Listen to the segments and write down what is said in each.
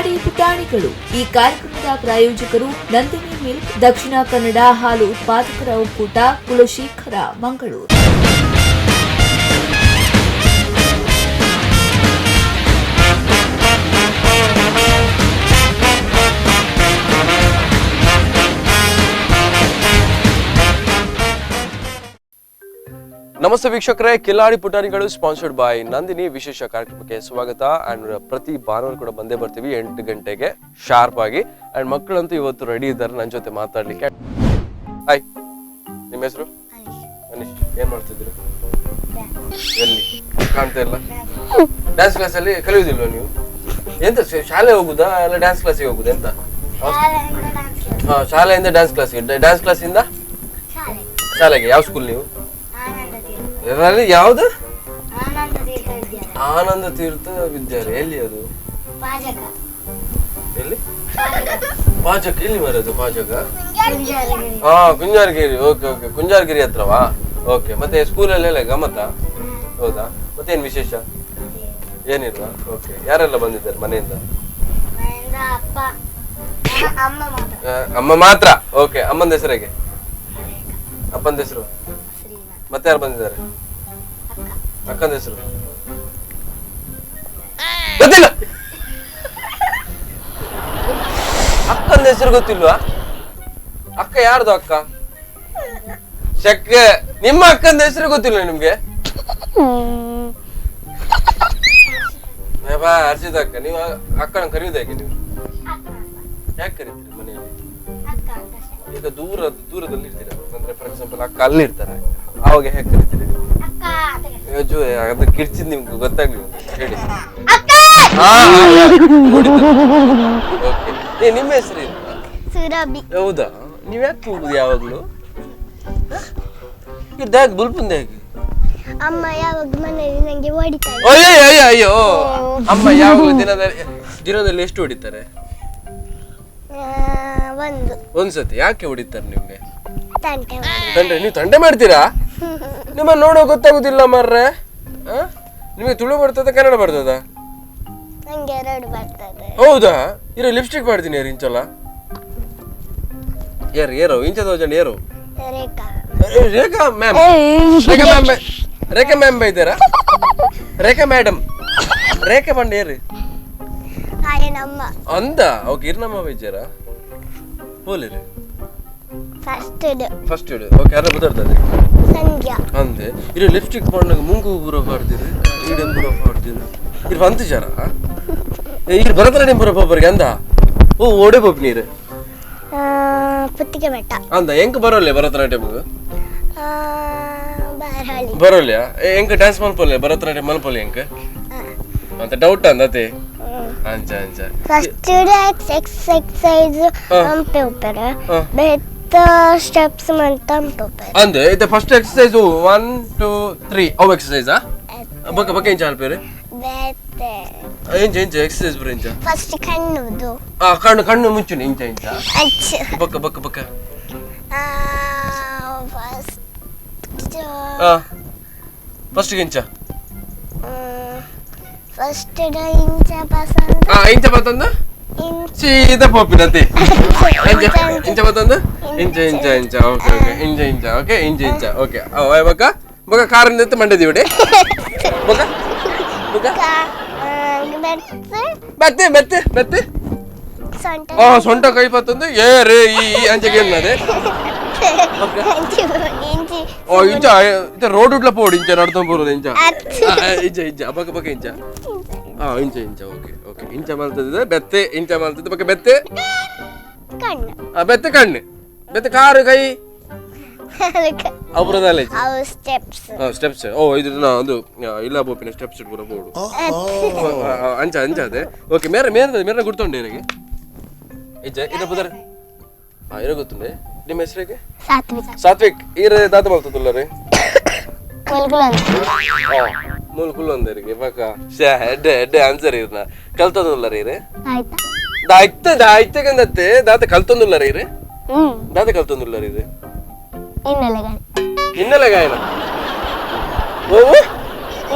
ಕಿಲಾಡಿ ಪುಟಾಣಿಗಳು. ಈ ಕಾರ್ಯಕ್ರಮದ ಪ್ರಾಯೋಜಕರು ನಂದಿನಿ ಮಿಲ್ಕ್, ದಕ್ಷಿಣ ಕನ್ನಡ ಹಾಲು ಉತ್ಪಾದಕರ ಒಕ್ಕೂಟ, ಕುಲಶೇಖರ, ಮಂಗಳೂರು. ನಮಸ್ತೆ ವೀಕ್ಷಕರೇ, ಕಿಲಾಡಿ ಪುಟಾಣಿಗಳು ಸ್ಪಾನ್ಸರ್ಡ್ ಬೈ ನಂದಿನಿ ವಿಶೇಷ ಕಾರ್ಯಕ್ರಮಕ್ಕೆ ಸ್ವಾಗತ. ಅಂಡ್ ಪ್ರತಿ ಭಾನುವಾರ ಕೂಡ ಬಂದೇ ಬರ್ತೀವಿ 8 ಗಂಟೆಗೆ ಶಾರ್ಪ್ ಆಗಿ. ಅಂಡ್ ಮಕ್ಕಳಂತೂ ಇವತ್ತು ರೆಡಿ ಇದ್ದಾರೆ ನನ್ನ ಜೊತೆ ಮಾತಾಡ್ಲಿಕ್ಕೆ. ಹಾಯ್, ನಿಮ್ಮ ಹೆಸರು? ಅನೀಶ್. ಏನ್ ಮಾಡ್ತಿದ್ದೀರಿ? ಎಲ್ಲಿ ಕಾಣ್ತಾ ಇಲ್ಲ? ಡ್ಯಾನ್ಸ್ ಕ್ಲಾಸ್ ಅಲ್ಲಿ ಕಲಿಯುವುದಿಲ್ವಾ ನೀವು? ಎಂತ ಶಾಲೆ ಹೋಗುದಾ ಅಲ್ಲ ಡ್ಯಾನ್ಸ್ ಕ್ಲಾಸಿಗೆ ಹೋಗುದಾ ಎಂತ? ಹಾ, ಶಾಲೆಯಿಂದ ಡ್ಯಾನ್ಸ್ ಕ್ಲಾಸಿಗೆ, ಡ್ಯಾನ್ಸ್ ಕ್ಲಾಸಿಂದ ಶಾಲೆಗೆ. ಯಾವ ಸ್ಕೂಲ್ ನೀವು? ಇದರಲ್ಲಿ ಯಾವ್ದು? ಆನಂದ ತೀರ್ಥ ವಿದ್ಯಾಲಯ. ಎಲ್ಲಿ ಅದು? ಎಲ್ಲಿ ಪಾಜಕ? ಎಲ್ಲಿ ಬರೋದು ಪಾಜಕ? ಹಾ, ಕುಂಜಾರಗಿರಿ. ಓಕೆ ಓಕೆ, ಕುಂಜಾರಗಿರಿ ಹತ್ರವಾ? ಓಕೆ. ಮತ್ತೆ ಸ್ಕೂಲಲ್ಲೆಲ್ಲ ಗಮ್ಮತ್ತಾ? ಹೌದಾ? ಮತ್ತೇನ್ ವಿಶೇಷ? ಏನಿಲ್ವಾ? ಓಕೆ. ಯಾರೆಲ್ಲ ಬಂದಿದ್ದಾರೆ ಮನೆಯಿಂದ? ಅಮ್ಮ ಮಾತ್ರ. ಓಕೆ. ಅಮ್ಮನ ಹೆಸರು ಹೇಗೆ? ಅಪ್ಪನ ಹೆಸರು? ಮತ್ತೆ ಯಾರು ಬಂದಿದ್ದಾರೆ? ಅಕ್ಕನ ಹೆಸರು ಗೊತ್ತಿಲ್ಲ. ಅಕ್ಕನ ಹೆಸರು ಗೊತ್ತಿಲ್ವಾ? ಅಕ್ಕ ಯಾರ್ದು? ಅಕ್ಕ ಶಕ್ಕೆ. ನಿಮ್ಮ ಅಕ್ಕನ ಹೆಸರು ಗೊತ್ತಿಲ್ಲ ನಿಮ್ಗೆ? ಬಾ, ಹರ್ಷಿತ ಅಕ್ಕ. ನೀವು ಅಕ್ಕನ ಕರೆಯುವುದು ಹೇಗೆ? ನೀವು ಯಾಕೆ ಕರೀತೀರಿ ಮನೆಯಲ್ಲಿ? ಈಗ ದೂರ ದೂರದಲ್ಲಿ ಇರ್ತೀರ ಅಂದ್ರೆ, ಫಾರ್ ಎಕ್ಸಾಂಪಲ್ ಅಕ್ಕ ಅಲ್ಲಿ ಇರ್ತಾರೆ, ಆವಾಗ ಹೇಗೆ ಕರೀತೀರಿ ನೀವು? ಅಜ್ಜು, ಅದು ಕಿರ್ಚಿದ್ ನಿಮ್ಗೆ ಗೊತ್ತಾಗ್ಲಿಲ್ಲ ಹೇಳಿ. ಓಕೆ. ಏ, ನಿಮ್ಮ ಹೆಸರು? ಸುರಭಿ. ಹೌದಾ? ನೀವ್ ಯಾಕೆ ಕೂಗುದು ಯಾವಾಗ್ಲೂ? ಇದ್ದಾಗ ಬುಲ್ಪುಂದ ಹೇಗೆ? ಅಮ್ಮ ಯಾವಾಗ ಮನೆಯಲ್ಲಿ ನಂಗೆ ಹೊಡಿತಾರೆ. ಅಯ್ಯೋ ಅಯ್ಯೋ ಅಯ್ಯೋ, ಅಮ್ಮ ಯಾವಾಗಲೂ ದಿನದಲ್ಲಿ ದಿನದಲ್ಲಿ ಎಷ್ಟು ಹೊಡಿತಾರೆ? ಒಂದು. ಒಂದ್ಸತಿ. ಯಾಕೆ ಹೊಡಿತಾರೆ ನಿಮ್ಗೆ? ತಂಟೆ. ತಂಡೆ? ನೀವು ತಂಡೆ ಮಾಡ್ತೀರಾ? ನಿಮ್ಮ ನೋಡೋ ಗೊತ್ತಾಗುದಿಲ್ಲ ಮಾರ್ರೆ. ಆ? ನಿಮಗೆ ತುಳು ಬರ್ತದ, ಕನ್ನಡ ಬರ್ತದ? ನಂಗೆ ಎರಡು ಬರ್ತದೆ. ಹೌದಾ? ಇರೋ ಲಿಪ್ಸ್ಟಿಕ್ ಮಾಡ್ತೀನಿ ಯಾರು ಇಂಚಲ್ಲ ಯಾರು ಏರೋ ಇಂಚ ತೋಜಂడి ಏರು. ರೇಖಾ. ಏ, Rekha ma'am, Rekha ma'am, Rekha ma'am ಬೈದಾರಾ? Rekha madam, Rekha ಬಂಡ ಏರು. ಹಾಗೆ ನಮ್ಮ ಅಂದ. ಓಕೆ, ಇರ್ನಮ್ಮ ಬೈಜಾರ ಹೋಲಿರಿ. ಫಸ್ಟ್. ಫಸ್ಟ್ ಇಡು. ಓಕೆ, ಯಾರು ಬರ್ತದೆ? ಸಂಧ್ಯಾ. ಅಂದೆ. ಇರೋ ಲಿಪ್ಸ್ಟಿಕ್ பண்ணಗ ಮುಂಗು ಪೂರ ಪಾಡ್ತೀರಿ, ಈಡೆ ಪೂರ ಪಾಡ್ತೀರಿ. ಇರ್ ಬಂತು ಜರ ಇರ್ ಭರತನಾಟ್ಯಂ ಪೂರ ಪೋಪರಿಗೆ ಅಂದ. ಓ, ಓಡೆ ಪೋಪ್ ನೀರು? ಪುತ್ತಿಗೆ ಬೆಟ್ಟ. ಅಂದ. ಎಂಕ್ ಬರೋಲ್ಲ ಭರತನಾಟ್ಯಂ? ಬಾರಹಳ್ಳಿ. ಬರೋಲ್ಲ? ಎಂಕ್ ಡ್ಯಾನ್ಸ್ ಮಲ್ಪೊಲ್ಲೆ, ಭರತನಾಟ್ಯಂ ಮಲ್ಪೊಲ್ಲೆ ಎಂಕ್ ಅಂತ ಡೌಟ್ ಅಂದತೆ. ಅಂಚ ಅಂಚ. ಫಸ್ಟ್ ಎಕ್ಸಸೈಸ್ ಅಂಪೆ ಉಪ್ಪರ ಬೆತ್ತ ಸ್ಟೆಪ್ಸ್ ಮಂತ ಅಂಪೆ. ಅಂದೆ. ಇದು ಫಸ್ಟ್ ಎಕ್ಸಸೈಸ್ 1 2 3 ಅವು ಎಕ್ಸಸೈಸ್. ಆ ಬಕ್ಕ ಬಕ್ಕ ಎಂಚ ಅಲ್ಪೇರು? ಬೆತ್ತೆ. ಎಂಚ ಎಂಚ ಎಕ್ಸಸೈಸ್ ಬರ ಎಂಚ? ಫಸ್ಟ್ ಕಣ್ಣುದು. ಆ ಕಣ್ಣು ಕಣ್ಣು ಮುಚ್ಚುನಿ ಇಂಚ ಇಂಚ. ಅಚ್ಚ. ಬಕ್ಕ ಬಕ್ಕ ಬಕ್ಕ. ಫಸ್ಟ್. ಆ ಫಸ್ಟ್ ಇಂಚ. ಫಸ್ಟ್ ಇಂಚ ಪಸಂದ್. ಆ ಇಂಚ ಬತ್ತಂದು ಇಂಚ. ಸೀದಾ ಪೋಪಿನಂತೆ. ಇಂಚ ಇಂಚ ಬತ್ತಂದು ಇಂಚ ಇಂಚ ಇಂಚ. ಓಕೆ ಓಕೆ, ಇಂಚ ಇಂಚ. ಓಕೆ, ಇಂಚ ಇಂಚ. ಓಕೆ. ಬಕ್ಕ ಬಕ್ಕ ಕಾರಿಂದ ಮಂಡದಿ ಬಿಡಿ. ಬಕ್ಕ ಬಕ್ಕ. ಬೆತ್ತೆ. ಬತ್ತೆ ಬತ್ತೆ ಬತ್ತೆ. ಸೊಂಟ. ಆ ಸೊಂಟ ಕೈ ಬತ್ತಂದು ಏ ರೇ ಈ ಈ ಅಂಚೆಗೆ ಏನದೆ? ಇಂಚಿ. ಓ ಇಂಚ ಇಂಚ ರೋಡ್ ಉಡ್ಲ ಪೋಡು ಇಂಚ ನಡ್ಕೊಂಡ್ ಬರೋದು ಇಂಚ. ಆ, ಆ, ಇಂಚ ಇಂಚ ಬಕ್ಕ ಬಕ್ಕ ಇಂಚ. ಆ ಇಂಚ ಇಂಚ. ಓಕೆ ಓಕೆ, ಇಂಚ ಮಲ್ತದ ಬೆತ್ತೆ, ಇಂಚ ಮಲ್ತದ ಬಕ್ಕ ಬೆತ್ತೆ. ಕಣ್ಣು. ಆ ಬೆತ್ತೆ ಕಣ್ಣು, ಬೆತ್ತೆ ಕಾರು ಕೈ. ಅಪುರದಲ್ಲೇ. ಅವು ಸ್ಟೆಪ್ಸ್. ಸ್ಟೆಪ್ಸ್. ಓ, ಇದು ನಾ ಒಂದು ಇಲ್ಲ ಬೋಪಿನ ಸ್ಟೆಪ್ಸ್ ಪೂರ ಬೋಡು ಅಂಚ ಅಂಚ ಅದೇ. ಓಕೆ, ಮೇರೆ ಮೇರೆ ಮೇರೆ ಗುರ್ತುಂಡೆ ಇರಗೆ ಇಜ್ಜ ಇರ ಬುದರ್. ಹಾ, ಇರ ಗೊತ್ತುಂಡೆ. ನಿಮ್ಮ ಹೆಸರಿಗೆ? ಸಾತ್ವಿಕ. ಸಾತ್ವಿಕ್. ಈರ ದಾತ ಮಲ್ತದುಲ್ಲ ರೀ? ಮುಲ್ಗುಲಂತ. ಮೂಲು ಕುಲ್ಲು ಒಂದರಿಗೆ ಬಕ ಶೇ ಎಡ್ಡೆ ಎಡ್ಡೆ ಆನ್ಸರ್. ಇರ್ನ ಕಲ್ತದುಲ್ಲ ರೀ? ಆಯ್ತಾ? ದಾಯ್ತ ದಾಯ್ತಗಂದತ್ತೆ. ದಾತ ಕಲ್ತೊಂದುಲ್ಲ ರೀ? ಹ್ಮ್. ದಾತ ಕಲ್ತೊಂದುಲ್ಲ ರೀ? ಇನ್ನೆಲ್ಲ ಗಾಣಿ. ಹಿನ್ನೆಲೆ ಗಾಯನ. ಓ.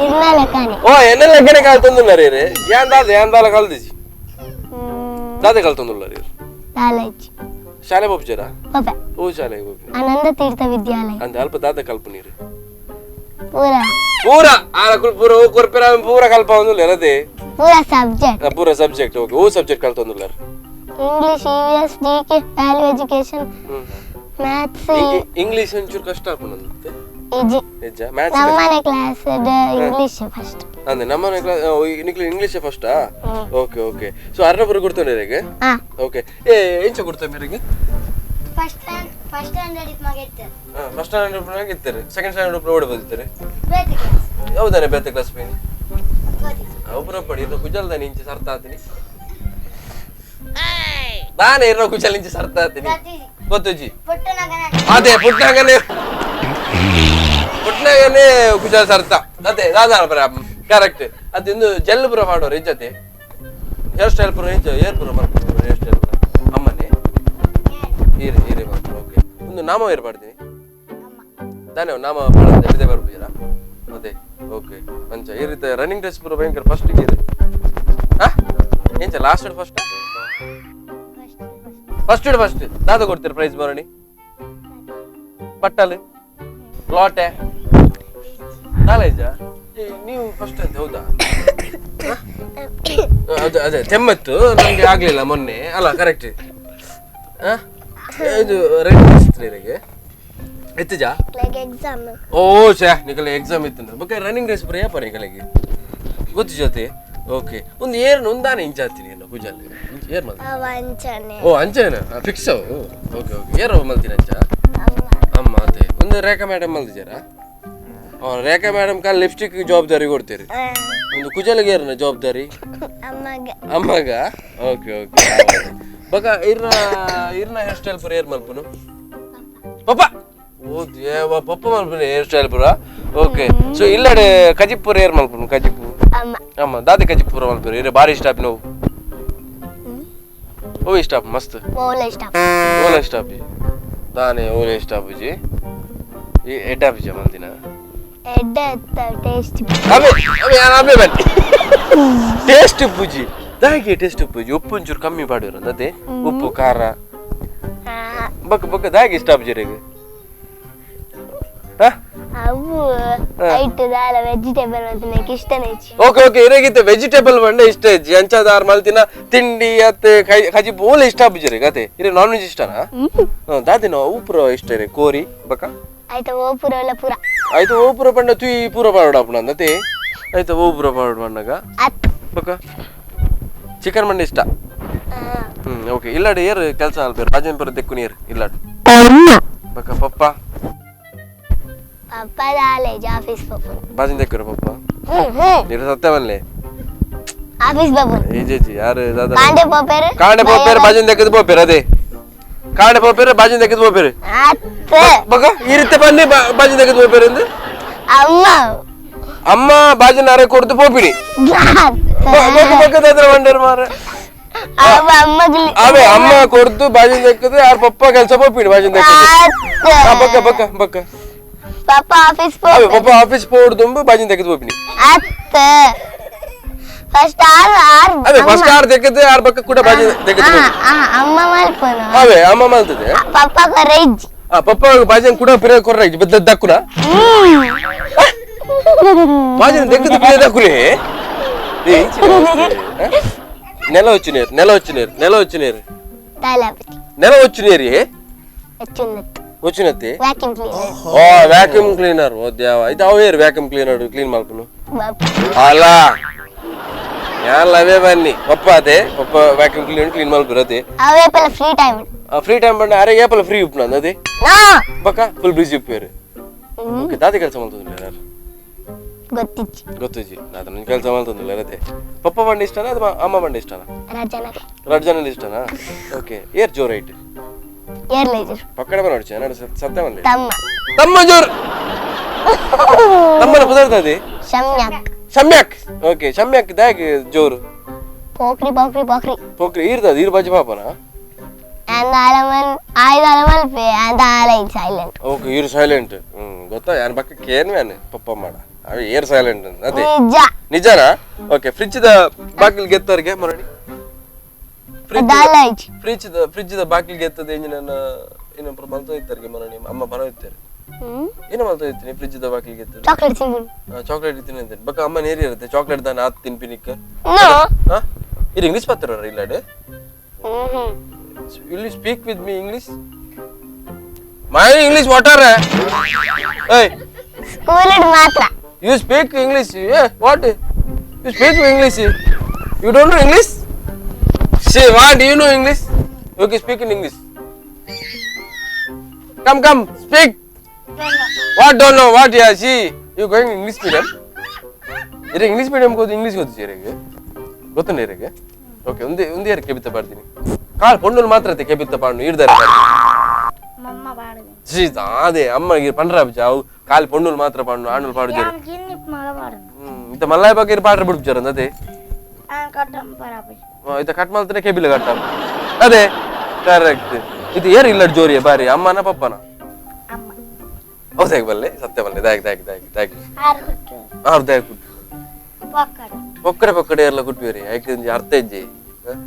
ಇನ್ನೆಲ್ಲ ಕಾಣಿ. ಓ, ಎನ್ನೆಲ್ಲ ಗಾಯನ ಕಲ್ತೊಂದುಲ್ಲ ರೀ? ಯಾನ್ ದಾದ ಯಾನ್ ದಾಲ ಕಲ್ದಿಜಿ. ದಾದೆ ಕಲ್ತೊಂದುಲ್ಲರಿ? ಕಾಲೇಜ್. ಶಾಲೆ ಪೋಪುಜರಾ? ಪೋಪೆ. ಓ ಶಾಲೆ ಪೋಪಿ? ಆನಂದ ತೀರ್ಥ ವಿದ್ಯಾಲಯ. ಅಂದೆ ಅಲ್ಪ ದಾದೆ ಕಲ್ಪು ನೀರು? ಪೂರ ಪೂರ ಆರಕುಲ್ ಪೂರ ಓ ಕೊರ್ಪೆರ ಪೂರ ಕಲ್ಪ ಒಂದುಲ್ಲ ಅದೇ? ಪೂರ ಸಬ್ಜೆಕ್ಟ್. ಪೂರ ಸಬ್ಜೆಕ್ಟ್. ಓಕೆ, ಓ ಸಬ್ಜೆಕ್ಟ್ ಕಲ್ತೊಂದುಲ್ಲರ್? English, EVS, GK, value education, maths. English ಒಂಚೂರು ಕಷ್ಟ ಆಪುನಂತೆ? ಈಜಿ. ನಿಜ? ಮ್ಯಾಥ್ಸ್? ನಮ್ಮನೆ class English first. ಅಂದೆ ನಮ್ಮನೆ ಕ್ಲಾಸ್ ನಿಕ್ಲು ಇಂಗ್ಲಿಷ್ ಫಸ್ಟಾ? Okay okay. So ಅರ್ನ ಪೂರ ಗುರ್ತೊಂಡಿರೆಗೆ? ಹಾ. ಓಕೆ, ಏ ಎಂಚ ಗುರ್ತ ಮೇರೆಗೆ? ಫಸ್ಟ್ ಸ್ಟ್ಯಾಂಡರ್ಡ್ ಮಗ ಇತ್ತು. ಫಸ್ಟ್ ಸ್ಟ್ಯಾಂಡರ್ಡ್ ಇತ್ತಾರೆ, ಸೆಕೆಂಡ್ ಸ್ಟ್ಯಾಂಡರ್ಡ್ ಓಡಿ ಬಂದಿತ್ತಾರೆ. ಬೇತೆ ಕ್ಲಾಸ್. ಹೌದಾನೆ ಬೇತೆ ಕ್ಲಾಸ್ ಪೇನಿ ಒಬ್ಬರ ಪಡಿ ಇರೋ ಕುಜಲ್ದಾನೆ ಇಂಚೆ ಸರ್ತ ಆತೀನಿ ನಾನೇ ಇರೋ ಕುಜಲ್ ಇಂಚೆ ಸರ್ತ ಆತೀನಿ ಗೊತ್ತುಜಿ. ಅದೇ ಪುಟ್ಟನಾಗನೆ ಪುಟ್ಟನಾಗನೆ ಕುಜಲ್ ಸರ್ತ ಅದೇ ದಾದಾ ಪರ ಕರೆಕ್ಟ್. ಅದು ಇಂದು ಜೆಲ್ ಪುರ ಮಾಡೋರು ಇಜ್ಜತೆ ಹೇರ್ ಸ್ಟೈಲ್ ಪುರ ಇಂಚ ಏರ್ ಪುರ ಮಾಡ್ತಾರೆ ಹೇರ್ ಸ್ಟೈಲ್ ಪುರ ಅಮ್ಮನೆ ಹೀರೆ ಹೀರೆ ಮಾಡ್ತಾರೆ. ಓಕೆ, ಒಂದು ನಾಮ ಏರ್ ಮಾಡ್ತೀನಿ ತಾನೇ ನಾಮ ಹಿಡಿದೇ ಬರ್ಬಿದ್ದೀರಾ ಅದೇ. ಓಕೆ ಅಂಚ ಈ ರೀತಿ ರನ್ನಿಂಗ್ ಡ್ರೆಸ್ ಪೂರ ಭಯಂಕರ ಫಸ್ಟ್ ಇದೆ. ಹಾ ಎಂಚ last first first first ದಾದ ಕೊಡ್ತೀರಾ ಪ್ರೈಸ್ ಬರಣಿ ಬಟ್ಟಲು ಲಾಟೆ ಕಾಲೇಜಾ ನೀವು ಫಸ್ಟ್ ಅಂತ? ಹೌದಾ? ಅದೇ ಅದೇ ತೆಮ್ಮತ್ತು ನಮಗೆ ಆಗ್ಲಿಲ್ಲ ಮೊನ್ನೆ ಅಲ್ಲ ಕರೆಕ್ಟ್. ಇದು ರನ್ನಿಂಗ್ ಡ್ರೆಸ್ ನಿನಗೆ ಎತ್ತಿಜಾ? ಎಕ್ಸಾಮ್. ಓ ಛೇ ನಿಕಲೆ ಎಕ್ಸಾಮ್ ಇತ್ತು ಬೊಕ್ಕ ರನ್ನಿಂಗ್ ರೇಸ್ ಪೂರ ಏಪ ನಿಕಲೆಗೆ ಗೊತ್ತು ಜೊತೆ. ಓಕೆ, ಒಂದು ಏರ್ ಒಂದಾನೆ ಇಂಚಾತೀನಿ ಏನು ಪೂಜಾಲಿ ಏರ್ ಮಲ್ತೀನಿ. ಓ ಅಂಚೇನ ಫಿಕ್ಸ್ ಅವು. ಓಕೆ ಓಕೆ, ಏರ್ ಮಲ್ತೀನಿ ಅಂಚ ಅಮ್ಮ ಅದೇ ಒಂದು ರೇಖಾ ಮೇಡಮ್ ಮಲ್ದಿದ್ದೀರಾ? ರೇಖಾ ಮೇಡಮ್ ಕಾಲ್ ಲಿಪ್ಸ್ಟಿಕ್ ಜವಾಬ್ದಾರಿ ಕೊಡ್ತೀರಿ, ಒಂದು ಕುಜಲ್ಗೆ ಏರ್ನ ಜವಾಬ್ದಾರಿ ಅಮ್ಮಗ. ಓಕೆ ಓಕೆ, ಬೊಕ್ಕ ಇರ್ನ ಇರ್ನ ಹೇರ್ ಸ್ಟೈಲ್ ಪೂರ ಏರ್ ಮಲ್ಪುನು ಪಪ್ಪ? ಓ ದೇವ ಪಪ್ಪ ಮಲ್ಪುನು ಹೇರ್ ಸ್ಟೈಲ್ ಪೂರ. ಓಕೆ, ಸೊ ಇಲ್ಲಡೆ ಕಜಿಪುರ ಏರ್ ಮಲ್ಪುನು? ಕಜಿಪು ಅಮ್ಮ ದಾದೆ ಕಜಿಪುರ ಮಲ್ಪುರು ಇರೆ ಬಾರಿ ಇಷ್ಟ ಆಪಿ ನೋವು? ಓ ಇಷ್ಟ ಆಪ್ ಮಸ್ತ್ ಓಲೆ ಇಷ್ಟ ಓಲೆ ಇಷ್ಟ ಆಪಿ ದಾನೆ ಓಲೆ ಇಷ್ಟ ಆಪುಜಿ ಈ ಎಡ್ಡ ಆಪಿಜ ಮಲ್ದಿನ ಎಡ್ಡ ಟೇಸ್ಟ್ ಅಬೆ ಅಬೆ ಅಬೆ ಬನ್ನಿ ಟೇಸ್ಟ್ ಉಪ್ಪುಜಿ ದಾಗೆ ಟೇಸ್ಟ್ ಉಪ್ಪುಜಿ ಉಪ್ಪು ಒಂಚೂರು ಕಮ್ಮಿ ಪಾಡಿರ ಅದೇ ಉಪ್ಪು ಖಾರ ಬಕ್ಕ ಬಕ್ಕ ದಾಗೆ ಇಷ್ಟ ಆಪುಜಿ ರೇಗೆ? ಅವು ಐಟ್ ದಾಲ ವೆಜಿಟೇಬಲ್ ಅಂತ ಇಷ್ಟನೇ. ಓಕೆ ಓಕೆ, ಇರೇಗಿತ್ತೆ ವೆಜಿಟೇಬಲ್ ಬಂಡೆ ಇಷ್ಟ ಇಜ್ಜಿ ಅಂಚಾದಾರ್ ಮಲ್ತಿನ ತಿಂಡಿ ಅತ್ತೆ ಕಜಿ ಬೋಲೆ ಇಷ್ಟ ಆಪುಜಿ ಕತೆ ಇರೆ ನಾನ್ ವೆಜ್ ಇಷ್ಟನಾ? ದಾದಿನ ಅವು ಪೂರ ಇಷ್ಟ ಇರೆ ಕೋರಿ ಬಕ್ಕ ಆಯ್ತು ಓ ಪೂರ ಎಲ್ಲ ಪೂರ ಆಯ್ತು ಓ ಪೂರ ಪಂಡ ತುಯ್ ಪೂರ ಪಾಡೋಡ ಅಪ್ಪಣ ಅಂದತೆ ಆಯ್ತು ಓ ಪೂರ ಪಾಡೋಡ ಪಂಡಗ ಬಕ್ಕ ಚಿಕನ್ ಮಂಡೆ ಇಷ್ಟ. ಓಕೆ, ಇಲ್ಲಾಡು ಏರ್ ಕೆಲಸ ಅಲ್ಪೇರು ರಾಜೇಂದ್ರ ತೆಕ್ಕು ನೀರು ಇಲ್ಲಾಡು ಬಕ್ಕ ಪಪ್ಪ ಪಪ್ಪ ಕಾಲೇಜ್ ಆಫೀಸ್ ಪಪ್ಪು ಬಾಜಿನ ತೆಕ್ಕುರ ಪಪ್ಪ ನೀರು ಸತ್ಯ ಬನ್ಲೆ ಆಫೀಸ್ ಪಪ್ಪು ಏಜೇಜಿ ಯಾರು ದಾದಾ ಕಾಂಡೆ ಪೋಪೇರು ಕಾಂಡೆ ಪೋಪೇರು ಬಾಜಿನ ತೆಕ್ಕದು ಪೋಪೇರು ಅದೇ ಕಾಂಡೆ ಪೋಪೇರು ಬಾಜಿನ ತೆಕ್ಕದು ಪೋಪೇರು ಬಕ್ಕ ಈ ರೀತಿ ಬನ್ನಿ ಬಾಜಿನ ತೆಕ್ಕದು ಪೋಪೇರು ಎಂದು ಅಮ್ಮ ಅಮ್ಮ ಬಾಜಿನ ಅರೆ ಕೊಡ್ತು ಪೋಪಿಡಿ ಬಕ್ಕ ಬಕ್ಕ ದಾದ್ರ ಬಂಡರ್ ಮಾರ ಅವೇ ಅಮ್ಮ ಕೊಡ್ತು ಬಾಜಿನ ತೆಕ್ಕದು ಯಾರ ಪಪ್ಪ ಕೆಲಸ ಪೋಪಿಡಿ ಬಾಜಿನ ತೆಕ್ಕದು ಬಕ್ಕ ಬಕ್ಕ ಬಕ್ಕ ಪಪ್ಪ ಆಫೀಸ್ ಅವೇ ಪಪ್ಪ ಆಫೀಸ್ ಪೋಡ್ದುಂಬು ಬಾಜಿನ ತೆಕ್ಕದು ಪೋಪಿಡಿ ಅತ್ತ ಫಸ್ಟ್ ಆರ್ ಅದೇ ಫಸ್ಟ್ ಆರ್ ತೆಕ್ಕದು ಆರ್ ಬಕ್ಕ ಕೂಡ ಬಾಜಿನ ತೆಕ್ಕದು ಅಮ್ಮ ಮಲ್ಪನು ಅವೇ ಅಮ್ಮ ಮಲ್ತದೆ ಪಪ್ಪ ಕೊರೈಜಿ ಆ ಪಪ್ಪ ಬಾಜಿನ ಕೂಡ ಪಿರ ಕೊರ್ರೈಜಿ ಬದ್ದ ದಕ್ಕುನ ಬಾಜಿನ ತೆಕ್ಕದು ಪಿರ ದಕ್ಕುನೆ ನೆಲ వచ్చి ನೀರು ನೆಲ వచ్చి ನೀರು ನೆಲ వచ్చి ನೀರು ನೆಲ వచ్చి ನೀರು వచ్చినತ್ತೆ vacuum cleaner. ಓ ವ್ಯಾಕ್ಯೂಮ್ ಕ್ಲೀನರ್ ಓ ದೇವ ಇದು ಅವು ಏರ್ vacuum cleaner clean ಮಾಡ್ಪುನು ಅಲ್ಲ ಯಾನ್ ಲವೇ ಬನ್ನಿ ಪಪ್ಪ ಅದೇ ಪಪ್ಪ vacuum cleaner clean ಮಲ್ಪುರು ಅದೇ ಅವೇ ಪಲ free time free time ಬಂಡ ಅರೆ ಏಪಲ ಫ್ರೀ ಉಪ್ಪು ಅದೇ ಬಕ್ಕ ಫುಲ್ ಬಿಸಿ ಉಪ್ಪೇರು. ಓಕೆ, ದಾದಿ ಕೆಲಸ ಮಾಡ್ತದಿಲ್ಲ ಯಾರು ಗೊತ್ತಿಜ್ಜಿ ಗೊತ್ತಿಜ್ಜಿ ನಾದ ನನ್ನ ಕೆಲಸ ಮಾಡ್ತದಿಲ್ಲ ಅದೇ ಪಪ್ಪ ಬಂಡ ಇಷ್ಟನಾ ಅಥವಾ ಅಮ್ಮ ಬಂಡ ಇಷ್ಟನಾ? ರಜನ ಇಷ್ಟನಾ? ಓಕೆ, ಏರ್ ಜೋರ್ ಐಟ್ ಏರ್ ಲೇಜರ್ ಪಕ್ಕಡ ಬರೋಡ್ಚೆ ನಡು ಸತ್ಯ ಬಂದೆ ತಮ್ಮ ತಮ್ಮ ಜೋರ್ ತಮ್ಮನ ಪದಾರ್ಥ ಶಮ್ಯಾಕ್ ಶಮ್ಯಾಕ್. ಓಕೆ, ಶಮ್ಯಾಕ್ ದಾಗ್ ಜೋರು ಪೋಕ್ರಿ ಪೋಕ್ರಿ ಪೋಕ್ರಿ ಪೋಕ್ರಿ ಈರ್ದದ ಈರ್ ಬಾಜಿ ಪಾಪನ ಅಂದ ಅಲಮನ್ ಆಯ್ದ ಅಲಮಲ್ ಪೇ ಅಂದ ಆಲೈ ಸೈಲೆಂಟ್. ಓಕೆ, ಈರ್ ಸೈಲೆಂಟ್. ಗೊತ್ತಾ ಯಾನ್ ಬಕ್ಕ ಕೇನ್ ವ್ಯಾನ್ ಪಪ್ಪ ಮಾಡ ಅವೆ ಏರ್ ಸೈಲೆಂಟ್ ಅದೇ ನಿಜ ನಿಜನಾ? Okay, fridge the Bagil ಗೆತ್ತರಿಗೆ Maradi Fridge fridge the ಬಾಕಿಲ್ಗೆ ಎತ್ತದ ಎಂಜಿನ ಏನಪ್ಪ ಮಲ್ತ ಇತ್ತಾರೆ ಮನೆ ಅಮ್ಮ ಬರೋ ಇತ್ತಾರೆ. ಏನು ಮಲ್ತ ಇರ್ತೀನಿ ಫ್ರಿಜ್ the ಬಾಕಿಲ್ಗೆ ಎತ್ತದ? Chocolate ತಿನ್ನಿ. ಚಾಕ್ಲೇಟ್ ತಿನ್ನಿ ಅಂತೀನಿ. ಬಕ್ಕ ಅಮ್ಮ ನೇರಿ ಇರುತ್ತೆ ಚಾಕ್ಲೇಟ್ ದಾನ ಆತ್ ತಿನ್ಪಿನಿಕ್. ಹಾ ಇದು English ಮಾತಾಡೋರ ಇಲ್ಲಾಡೆ? Will you speak with me English? My English what are? ಏಯ್ ಸ್ಕೂಲ್ ಮಾತ್ರ. You speak English? What you speak English? You don't know English? Say what you know English? Okay, speak in English. Come come speak. What don't know what? Yeah, see you going English medium? ಇರ English medium ಗೊತ್ತು, English ಗೊತ್ತು ಇರಗೆ ಗೊತ್ತುಂಡ ಇರಗೆ? Okay, ಒಂದೇ ಒಂದೇ ಯಾರು ಕೆಬಿತ್ತ ಪಾಡ್ತೀನಿ ಕಾಲು ಪೊಣ್ಣು ಮಾತ್ರ ಅತ್ತೆ ಕೆಬಿತ್ತ ಪಾಡ್ನು ಇರ್ದಾರೆ ಅದೇ ಅಮ್ಮ ಪಂಡ್ರ ಅವು ಕಾಲು ಪೊಣ್ಣು ಮಾತ್ರ ಪಾಡ್ನು ಆಣುಲ್ ಪಾಡುಜರು. ಇತ್ತ ಮಲ್ಲಾಯ ಬಗ್ಗೆ ಇರು ಪಾಡ್ರೆ ಬಿಡ್ಬುಜಾರ ಅದೇ ಇತ್ತ ಕಟ್ ಮಾಡ್ತಾನೆ ಕೆಬಿಲ ಕಟ್ಟ ಅದೇ ಕರೆಕ್ಟ್. ಇದು ಏರು ಇಲ್ಲ ಜೋರಿಯ ಬಾರಿ ಅಮ್ಮನ ಪಪ್ಪನ? ಹೌದು ಬಲ್ಲೆ ಸತ್ಯ ಬಲ್ಲೆ ದಾಗ್ ದಾಗ್ ದಾಗ್ ದಾಗ್ ಆರು ದಾಗ್ ಕುಟ್ಟು ಪೊಕ್ಕಡೆ ಪೊಕ್ಕಡೆ ಎಲ್ಲ ಕುಟ್ಬೇರಿ ಐಕೆ ಒಂಜಿ ಅರ್ಥ ಇಜ್ಜಿ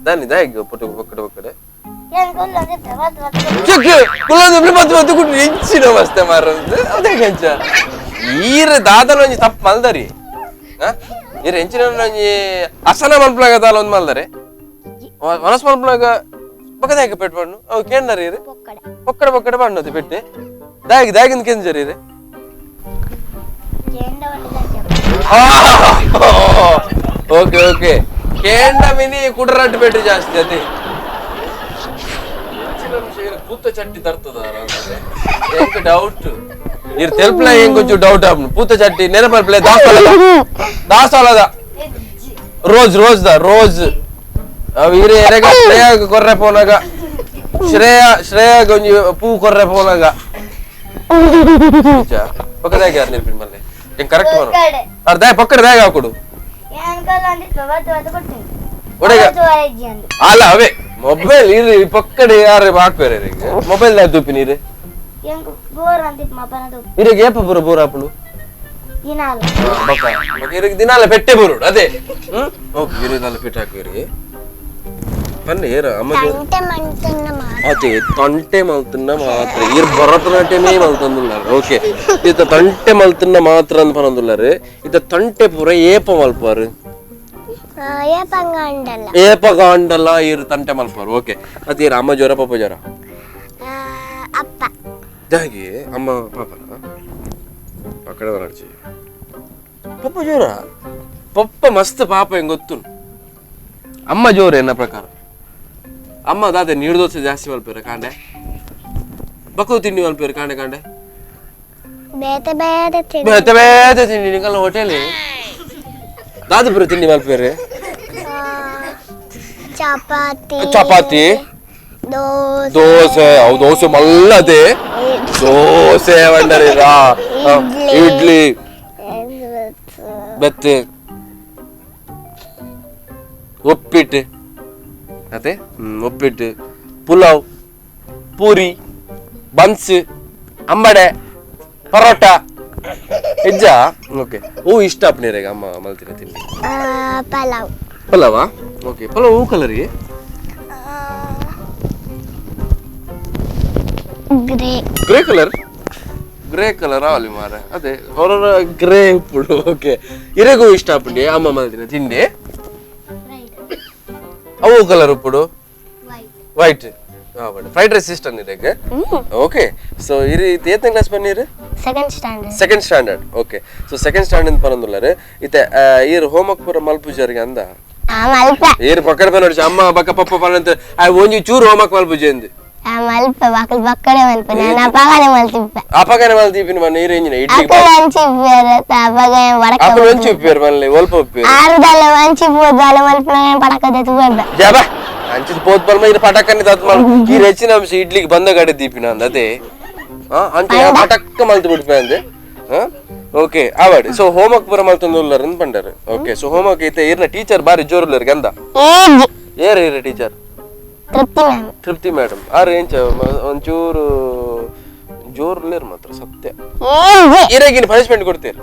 ದಾನಿ ದಾಗ್ ಪೊಟ್ಟು ಪೊಕ್ಕಡೆ ಪೊಕ್ಕಡೆ ಕುಲ್ಲೊಂದು ಮತ್ತು ಮತ್ತು ಕುಟ್ಟು ಎಂಚಿನ ಮಸ್ತೆ ಮಾರಂದು ಅದೇ ಕಂಚ ಈರ ದಾದನ ಒಂಜಿ ತಪ್ಪು ಮಲ್ದರಿ. ಈರ ಎಂಚಿನ ಒಂಜಿ ಅಸನ ಮಲ್ಪಲಾಗ ದಾಲ ಒಂದು ಮಲ್ದರೆ ಮನಸ್ ಮಲ್ಪಲಾಗ ಪಕ್ಕದ ಹಾಕಿ ಪೆಟ್ಟು ಪಣ್ಣು ಅವು ಕೇಂದ್ರ ಇರು ಪೊಕ್ಕಡೆ ಪೊಕ್ಕಡೆ ಪಣ್ಣು ಪೆಟ್ಟೆ ದಾಗಿ ದಾಗಿಂದ ಕೆಂಜರಿ ಇರು. ಓಕೆ ಓಕೆ ಕೇಂಡ ಮಿನಿ ಕುಡ್ರಟ್ಟು ಪೆಟ್ಟು ಜಾಸ್ತಿ ಅದೇ ಪೂತ ಚಟ್ಟಿ ತರ್ತದ ಡೌಟ್ ಇರ್ ತೆಲ್ಪ್ಲ ಏನ್ ಕೊಂಚ ಡೌಟ್ ಆಪ್ನು ಪೂತ ಚಟ್ಟಿ ನೆನಪಲ್ಪ್ಲೆ ದಾಸವಾಳದ ದಾಸವಾಳದ rose rose the rose ಅವು ಇರೆ ಎರೆಗ ಶ್ರೇಯ ಕೊರ್ರೆ ಪೋನಾಗ ಶ್ರೇಯ ಶ್ರೇಯ ಗೊಂಜಿ ಪೂ ಕೊರ್ರೆ ಪೋನಾಗ ಪಕ್ಕದಾಗ ಯಾರು ನಿರ್ಪಿನ ಮಲ್ಲೆ ಏನ್ ಕರೆಕ್ಟ್ ಬರೋ ಅರ್ಧ ಪಕ್ಕದ ದಾಗ ಹಾಕೊಡು ಅಲ್ಲ ಅವೇ ಮೊಬೈಲ್ ಇರಿ ಪಕ್ಕಡೆ ಯಾರು ಹಾಕ್ಬೇರೆ ಮೊಬೈಲ್ ದಾಗ ತೂಪಿ ನೀರು ಇರಗೆ ಏಪ ಬರೋ ಬೋರ್ ಆಪುಡು ಇರಗೆ ದಿನಾಲ ಪೆಟ್ಟೆ ಬರೋಡು ಅದೇ. ಓಕೆ ಇರಗಾಲ ಪೆಟ್ಟೆ ಹಾಕುವಿರಿ ಬನ್ನಿ ಏರ ಅಮ್ಮ ಅದೇ ತಂಟೆ ಮಲ್ತನ್ನ ಮಾತ್ರ ಇರ್ ಭರತನಾಟ್ಯಮೇ ಮಲ್ತಂದುಲ್ಲಾರ. ಓಕೆ ಇತ್ತ ತಂಟೆ ಮಲ್ತನ್ನ ಮಾತ್ರ ಅಂತ ಪನಂದುಲ್ಲಾರ. ಇತ್ತ ತಂಟೆ ಪೂರ ಏಪ ಮಲ್ಪಾರು ಏಪ ಗಾಂಡಲ್ಲ ಇರ್ ತಂಟೆ ಮಲ್ಪಾರು. ಓಕೆ ಅದೇ ಇರ ಅಮ್ಮ ಜ್ವರ ಪಪ್ಪ ಜ್ವರ ದಾಗಿ ಅಮ್ಮ ಪಾಪನ ಪಕ್ಕಡೆ ನಡ್ಚಿ ಪಪ್ಪ ಜ್ವರ ಪಪ್ಪ ಮಸ್ತ್ ಪಾಪ ಹೆಂಗ್ ಗೊತ್ತು ಅಮ್ಮ ಜೋರು ಎನ್ನ ಪ್ರಕಾರ. ಅಮ್ಮ ದಾದೆ ನೀರು ದೋಸೆ ಜಾಸ್ತಿ ಮಲ್ಪೇರ ಕಾಂಡೆ ಬಕ್ಕು ತಿಂಡಿ ಮಲ್ಪೇರು ಕಾಂಡೆ ಕಾಂಡೆ ಬೇತೆ ಬೇತೆ ಬೇತೆ ಬೇತೆ ತಿಂಡಿ ನಿಂಗಲ್ಲ ಹೋಟೆಲ್ ದಾದಪುರ ತಿಂಡಿ ಮಲ್ಪೇರು ಚಪಾತಿ ಚಪಾತಿ ದೋಸೆ ದೋಸೆ ಅವು ದೋಸೆ ಮಲ್ಲದೆ ದೋಸೆ ಬಂದರೆ ಇಡ್ಲಿ ಬೆತ್ತೆ ಉಪ್ಪಿಟ್ಟು ಅದೇ ಉಪ್ಪಿಟ್ಟು ಪುಲಾವ್ ಪೂರಿ ಬನ್ಸ್ ಅಂಬಡೆ ಪರೋಟ ಹೆಜ್ಜ. ಓಕೆ ಹೂ ಇಷ್ಟ ಅಪ್ಪನೇರೇಗ ಅಮ್ಮ ಮಲ್ತಿನ ತಿಂಡಿ ಪಲಾವ್ ಪಲಾವಾ? ಓಕೆ ಪಲಾವ್ ಹೂ colour grey grey colour grey colour ಆವಲಿ ಮಾರ ಅದೇ ಹೊರ ಗ್ರೇ ಉಪ್ಪುಡು. ಓಕೆ ಇರೆಗೂ ಇಷ್ಟ ಅಪ್ಪಂಡಿ ಅಮ್ಮ ಮಲ್ತಿನ ತಿಂಡಿ ಅವು ಕಲರ್ ಉಪ್ಪುಡು white fried rice ಇಷ್ಟ ಇರೆಗ್. ಓಕೆ ಸೊ ಇರಿ ಏತನೇ class ಬನ್ನಿರು? Second standard. Second standard. Okay so second standard ಅಂತ ಪನಂದುಲ್ಲಾರು ಇತ್ತೆ ಈರ್ ಹೋಮ್ವರ್ಕ್ ಪೂರ ಮಲ್ಪುಜಾರಿಗೆ ಅಂದ ಏರು ಪಕ್ಕಡ ಪನ ಅಮ್ಮ ಬಕ್ಕ ಪಪ್ಪ ಪನಂತ ಆ ಒಂಜಿ ಚೂರು ಹೋಮ್ವರ್ಕ್ ಮಲ್ಪುಜೆ ಅಂದು ಮಲ್ಪ ಬಾಕಲ್ ಬಕ್ಕಡೆ ಮಲ್ಪ ನಾನು ಅಪಗನೆ ಮಲ್ತಿಪ್ಪೆ ಅಪಗನೆ ಮಲ್ತಿಪ್ಪಿನ ಮನೆ ನೀರು ಎಂಜಿನ ಇಡ್ಲಿ ಅಕುಲು ಅಂಚಿ ಉಪ್ಪೇರು ಅಪಗನೆ ವಡಕ ಅಕುಲು ಅಂಚಿ ಉಪ್ಪೇರು ಮಲ್ಲೆ ಒಲ್ಪ ಉಪ್ಪೇರು ಆರುದಲ್ಲ ಅಂಚಿ ಪೋದಲ್ಲ ಮಲ್ಪನ ಪಡಕದೆ ತುವೆಬ್ಬೆ ಜಾಬ ಅಂಚಿದ ಪೋದ್ ಬಲ್ಮ ಇದು ಪಟಕನೆ ತತ್ ಮಲ್ ಈ ಹೆಚ್ಚಿನ ಅಂಶ ಇಡ್ಲಿಗೆ ಬಂದ ಗಡೆ ದೀಪಿನ ಅಂದ ಅದೇ ಅಂಚೆ ಪಟಕ್ಕ ಮಲ್ತು ಬಿಡ್ಪೆ ಅಂದೆ. ಓಕೆ ಆವಾಡ್ ಸೊ ಹೋಮ್ವರ್ಕ್ ಪೂರ ಮಲ್ತೊಂದು ಉಲ್ಲರ್ ಅಂದ್ ಪಂಡರು. Okay so homework ಐತೆ ಇರ್ನ ಟೀಚರ್ ಬಾರಿ ಜೋರುಲ್ಲರ್ ಗಂಧ ಏರ್ ಏರ teacher Trupti ma'am. Trupti madam ಆರು ಎಂಚ ಒಂಚೂರು ಜೋರುಲ್ಲೇರ್ ಮಾತ್ರ ಸತ್ಯ ಇರಗಿನ ಪನಿಷ್ಮೆಂಟ್ ಕೊಡ್ತೀರಿ.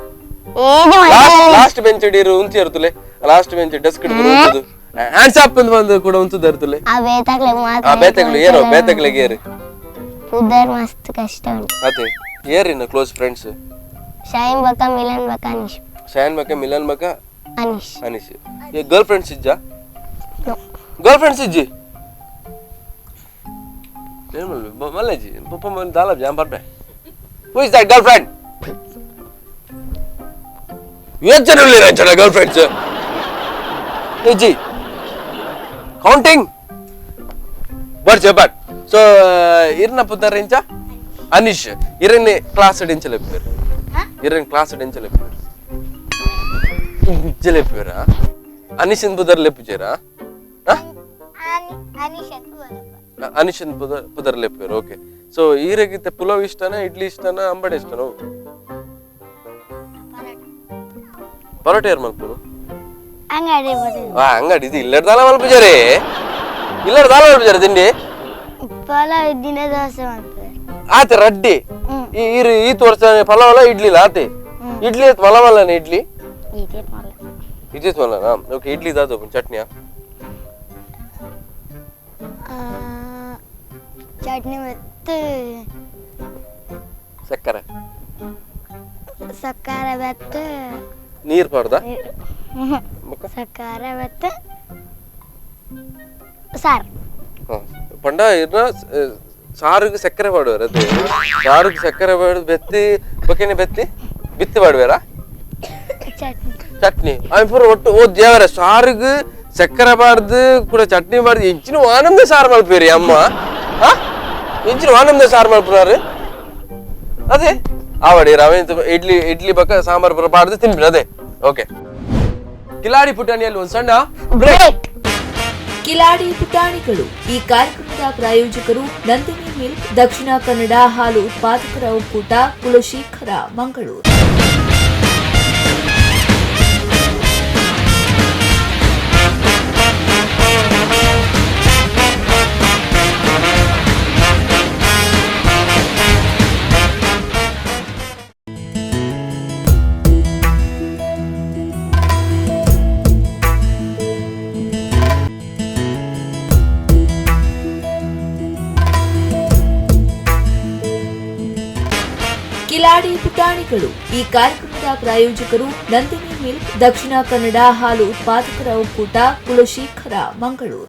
Last last bench ಇಡೀರು ಉಂಚಿ ಇರ್ತಲೆ last bench desk ಹಿಡಿದು ಉಂಚುದು Hands up ಅಂತ ಬಂದು ಕೂಡ ಉಂಟು ದರ್ತುಲೆ. ಆ ಬೇತಕ್ಲೆ ಮಾತ್ರ. ಆ ಬೇತಕ್ಲೆ ಏರೋ ಬೇತಕ್ಲೆಗೆ ಏರು. ಪುದರ್ ಮಸ್ತ್ ಕಷ್ಟ ಉಂಟು. ಅದೇ ಏರಿನ close friends? Shine ಬಕ ಮಿಲನ್ ಬಕ ಅನಿಶ್. ಶೈನ್ ಬಕ ಮಿಲನ್ ಬಕ ಅನಿಶ್. ಅನಿಶ್. ಈ ಗರ್ಲ್ ಫ್ರೆಂಡ್ಸ್ ಇಜ್ಜಾ? ಗರ್ಲ್ ಫ್ರೆಂಡ್ಸ್ ಇಜ್ಜಿ? ಏನು ಮಲ್ಲೆಜಿ ಪಪ್ಪ ಮಲ್ ದಾಲ ಜಾಮ್ ಬರ್ಬೆ. Who is that girlfriend? ಏನ್ ಜನ ಉಳ್ಳೀರ ಗರ್ಲ್ ಫ್ರೆಂಡ್ಸ್? ಇಜ್ಜಿ ಕೌಂಟಿಂಗ್ ಬರ್ಚೆ ಬಟ್ ಸೊ ಇರ್ನ ಪುದರ್ ಇಂಚ ಅನಿಶ್. ಇರನ್ನೇ ಕ್ಲಾಸ್ ಡೆಂಚ ಲೆಪ್ಪೇರು. ಇರನ್ ಕ್ಲಾಸ್ ಡೆಂಚ ಲೆಪ್ಪೇರು. ಲೆಪ್ಪೇರಾ? ಅನಿಶನ್ ಪುದರ್ ಲೆಪ್ಪುಜೇರಾ? ಅನಿಶನ್ ಪುದರ್ ಲೆಪ್ಪೇರು. ಓಕೆ. ಸೊ ಈರಗಿತ್ತೆ ಪುಲಾವ್ ಇಷ್ಟನಾ, ಇಡ್ಲಿ ಇಷ್ಟನಾ, ಅಂಬಡೆ ಇಷ್ಟನಾ? ಪರೋಟ ಯಾರು ಮಲ್ಪುನು? ಅಂಗಡಿ. ಅಂಗಡಿ ಇದು ಇಲ್ಲಡ್ದಾಲ ಮಲ್ಪುಜಾರೆ, ಇಲ್ಲಡ್ದಾಲ ಮಲ್ಪುಜಾರೆ ತಿಂಡಿ ಪಲಾವ್ ದಿನ ದೋಸೆ ಮಾಡ್ತಾರೆ. ಆತೆ ರಡ್ಡಿ ಈರು ಈತ್ ವರ್ಷ ಪಲಾವ್ ಅಲ್ಲ ಇಡ್ಲಿಲ್ಲ ಆತೆ ಇಡ್ಲಿ ಪಲಾವ್ ಅಲ್ಲನೆ ಇಡ್ಲಿ ಇದೇ ಮಲ್ಲನಾ? ಓಕೆ. ಇಡ್ಲಿ ದಾದು ಚಟ್ನಿಯಾ? ಚಟ್ನಿ ಮತ್ತು ಸಕ್ಕರೆ. ಸಕ್ಕರೆ ಮತ್ತು ನೀರು ಪಾಡ್ದ ಸಕ್ಕರೆ ಮತ್ತು ಸಾರು. ಪಂಡ ಇರ್ನ ಸಾರಿಗೆ ಸಕ್ಕರೆ ಪಾಡುವಾರ? ಅದೇ ಸಾರಿಗೆ ಸಕ್ಕರೆ ಪಾಡು ಬೆತ್ತಿ ಬೊಕೆನೆ ಬೆತ್ತಿ ಬಿತ್ತಿ ಪಾಡುವಾರಾ? ಚಟ್ನಿ ಪೂರ ಒಟ್ಟು ಓ ದೇವರ ಸಾರಿಗೆ ಸಕ್ಕರೆ ಪಾಡ್ದು ಕೂಡ ಚಟ್ನಿ ಪಾಡ್ದು ಇಂಚಿನ ಆನಂದ ಸಾರು ಮಲ್ಪೇರಿ ಅಮ್ಮ. ಇಂಚಿನ ಆನಂದ ಸಾರು ಮಲ್ಪುನಾರು ಅದೇ ಆವಡಿ ರವೆ ಇಡ್ಲಿ ಇಡ್ಲಿ ಬಕ್ಕ ಸಾಂಬಾರು ಪೂರ ಪಾಡ್ದು ತಿನ್ಬಿಡಿ ಅದೇ. ಓಕೆ. ಕಿಲಾಡಿ ಪುಟಾಣಿಯಲ್ಲಿ ಒಂದು ಸಣ್ಣ ಬ್ರೇಕ್. ಕಿಲಾಡಿ ಪುಟಾಣಿಗಳು ಈ ಕಾರ್ಯಕ್ರಮದ ಪ್ರಾಯೋಜಕರು ನಂದಿನಿ ಮಿಲ್ಕ್, ದಕ್ಷಿಣ ಕನ್ನಡ ಹಾಲು ಉತ್ಪಾದಕರ ಒಕ್ಕೂಟ, ಕುಲಶೇಖರ, ಮಂಗಳೂರು. ಕಿಲಾಡಿ ಪುಟಾಣಿಗಳು ಈ ಕಾರ್ಯಕ್ರಮದ ಪ್ರಾಯೋಜಕರು ನಂದಿನಿ ಮಿಲ್ಕ್, ದಕ್ಷಿಣ ಕನ್ನಡ ಹಾಲು ಉತ್ಪಾದಕರ ಒಕ್ಕೂಟ, ಕುಲಶೇಖರ, ಮಂಗಳೂರು.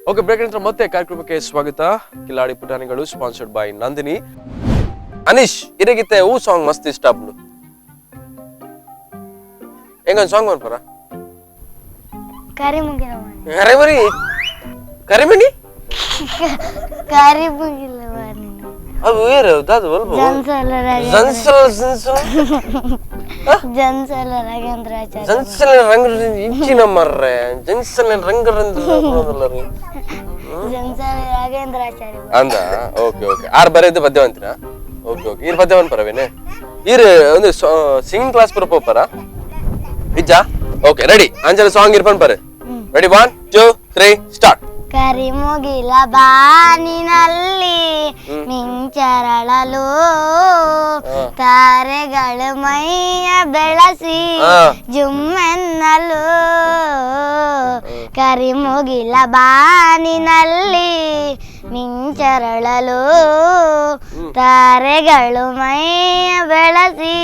ಓಕೆ, ಬ್ರೇಕ್ ನಂತರ ಮತ್ತೆ ಕಾರ್ಯಕ್ರಮಕ್ಕೆ ಸ್ವಾಗತ. ಕಿಲಾಡಿ ಪುಟಾಣಿಗಳು ಸ್ಪಾನ್ಸರ್ಡ್ ಬೈ ನಂದಿನಿ. ಅನೀಶ್ ಇರಗಿತ್ತೆ ಹೂ ಸಾಂಗ್ ಮಸ್ತ್ ಇಷ್ಟ ಆಗ್ಬಿಡು. ಹೆಂಗೊಂದು ಸಾಂಗ್ ಮಾಡ್ಪಾರ? ಕರಿಮುರಿ ಕರಿಮಣಿ ಅದು ಏರು ಅದು ರಂಗ ಇಂಚಿನ ಮರ್ರೆ ಜನ್ಸಲ ರಂಗ ಅಂದ. Okay okay. ಆರು ಬರೆದು ಪದ್ಯವಂತಿನ? Okay okay. ಈರ್ ಪದ್ಯವನ್ ಪರವೇನೆ? ಈರ್ ಒಂದು ಸಿಂಗಿಂಗ್ ಕ್ಲಾಸ್ ಪುರ ಪೋಪರ ಇಜ್ಜಾ? Okay ready. ಅಂಜಲ ಸಾಂಗ್ ಇರ್ಪನ್ ಪರ. Ready, 1 2 3 start. ಕರಿಮುಗಿಲ ಬಾನಿನಲ್ಲಿ ಮಿಂಚರಳಲು ತಾರೆಗಳು ಮೈಯ ಬೆಳಸಿ ಜುಮ್ಮೆನ್ನಲು. ಕರಿಮುಗಿಲ ಬಾನಿನಲ್ಲಿ ಮಿಂಚರಳಲು ತಾರೆಗಳು ಮೈಯ ಬೆಳಸಿ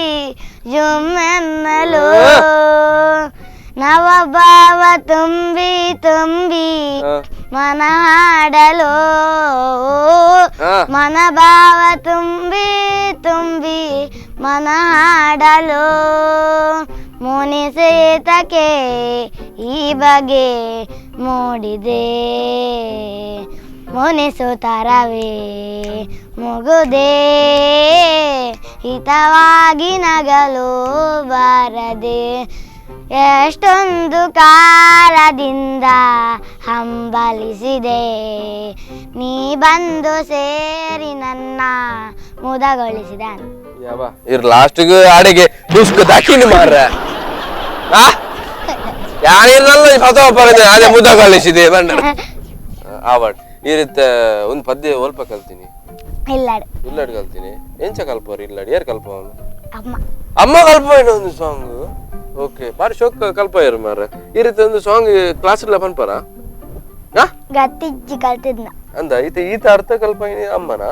ಜುಮ್ಮೆನ್ನಲು. ನವಭಾವ ತುಂಬಿ ತುಂಬಿ ಮನ ಹಾಡಲು, ಮನಭಾವ ತುಂಬಿ ತುಂಬಿ ಮನ ಹಾಡಲು. ಮುನಿಸೇತಕ್ಕೆ ಈ ಬಗೆ ಮೂಡಿದೆ, ಮುನಿಸುತ್ತರವೇ ಮುಗುದೇ, ಹಿತವಾಗಿ ನಗಲು ಬಾರದೆ. ಎಷ್ಟೊಂದು ಕಾಲದಿಂದ ಹಂಬಲಿಸಿದೆ, ನೀ ಬಂದು ಸೇರಿ ನನ್ನ ಮುದಗೊಳಿಸಿದ. ಲಾಸ್ಟ್ಗೆ ಆಡಿಗೆ ಮಾರ್ರೆ. ಯಾರಿರಲ್ಲ ಫತ ಪರದೆ ಅದೇ ಮುದ್ದ ಕಳಿಸಿದೆ ಬಂಡ ಆವಡ್ ಈ ರೀತಿ ಒಂದು ಪದ್ಯ ಒಲ್ಪ ಕಲ್ತೀನಿ. ಇಲ್ಲಾಡು. ಇಲ್ಲಾಡು ಕಲ್ತೀನಿ. ಎಂಚ ಕಲ್ಪವ್ರು ಇಲ್ಲಾಡು? ಏರ್ ಕಲ್ಪವನು? ಅಮ್ಮ. ಅಮ್ಮ ಕಲ್ಪವೇನು ಒಂದು ಸಾಂಗ್? ಓಕೆ, ಬಾರಿ ಶೋಕ್ ಕಲ್ಪಯ್ಯರು ಮಾರ್ರೆ. ಈ ರೀತಿ ಒಂದು ಸಾಂಗ್ ಕ್ಲಾಸ್ ಇಲ್ಲ ಪನ್ಪರ? ಗತ್ತಿಜ್ಜಿ ಕಲ್ತಿದ್ನ. ಅಂದ ಈತ ಈತ ಅರ್ಥ ಕಲ್ಪೈನಿ ಅಮ್ಮನ?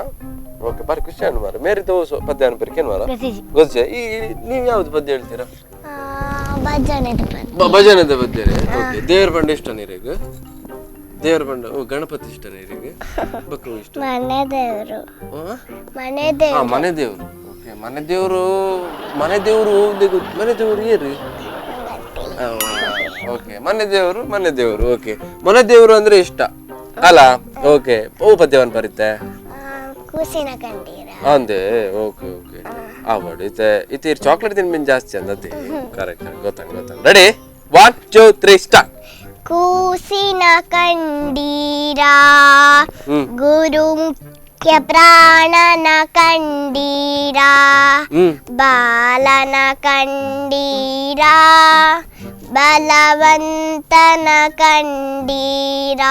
ಓಕೆ, ಬಾರಿ ಖುಷಿ ಅನ್ನು ಮಾರ್ರೆ. ಮೇರಿ ತೋ ಪದ್ಯ ಅನ್ಪರಿಕೇನು ಮಾರ? ಗತಿಜಿ. ಗೊಜ್ಜೆ. ಈ ನೀವು ಯಾವ್ದು ಪದ್ಯ ಹೇಳ್ತೀರಾ? ಭಜನೆ. ಭಜನೆದ ಪದ್ಯ. ಓಕೆ, ದೇವರ ಬಂಡ ಇಷ್ಟ ನೀರಿಗೆ? ದೇವರ ಬಂಡ, ಓ ಗಣಪತಿ ಇಷ್ಟ ನೀರಿಗೆ? ಬಕ್ರು ಇಷ್ಟ? ಮನೆ ದೇವರು. ಮನೆ ದೇವರು. ಮನೆ ದೇವರು. ಓಕೆ, ಮನೆ ದೇವರು. ಮನೆ ದೇವರು ಮನೆ ದೇವರು ಏರಿ? ಓಕೆ, ಮನೆ ದೇವರು. ಮನೆ ದೇವರು. ಓಕೆ, ಮನೆ ದೇವರು ಅಂದ್ರೆ ಇಷ್ಟ ಅಲ್ಲ? ಓಕೆ, ಓ ಪದ್ಯವನ್ನು ಬರುತ್ತೆ ಕೂಸಿನ ಕಂಡೀರ ಅಂದೆ. ಓಕೆ ಓಕೆ, ಆವಡ್ ಇತ್ತೆ ಇತ್ತೆ ಚಾಕ್ಲೇಟ್ ತಿನ್ಬಿನ್ ಜಾಸ್ತಿ ಅಂದತ್ತೆ. ಕರೆಕ್ಟ್ ಕರೆಕ್ಟ್, ಗೊತ್ತಾಗ ಗೊತ್ತಾಗ. Ready, 1 2 3 start. ಕೂಸಿನ ಕಂಡೀರ, ಗುರು ಮುಖ್ಯ ಪ್ರಾಣನ ಕಂಡೀರ, ಬಾಲನ ಕಂಡೀರ, ಬಲವಂತನ ಕಂಡೀರ,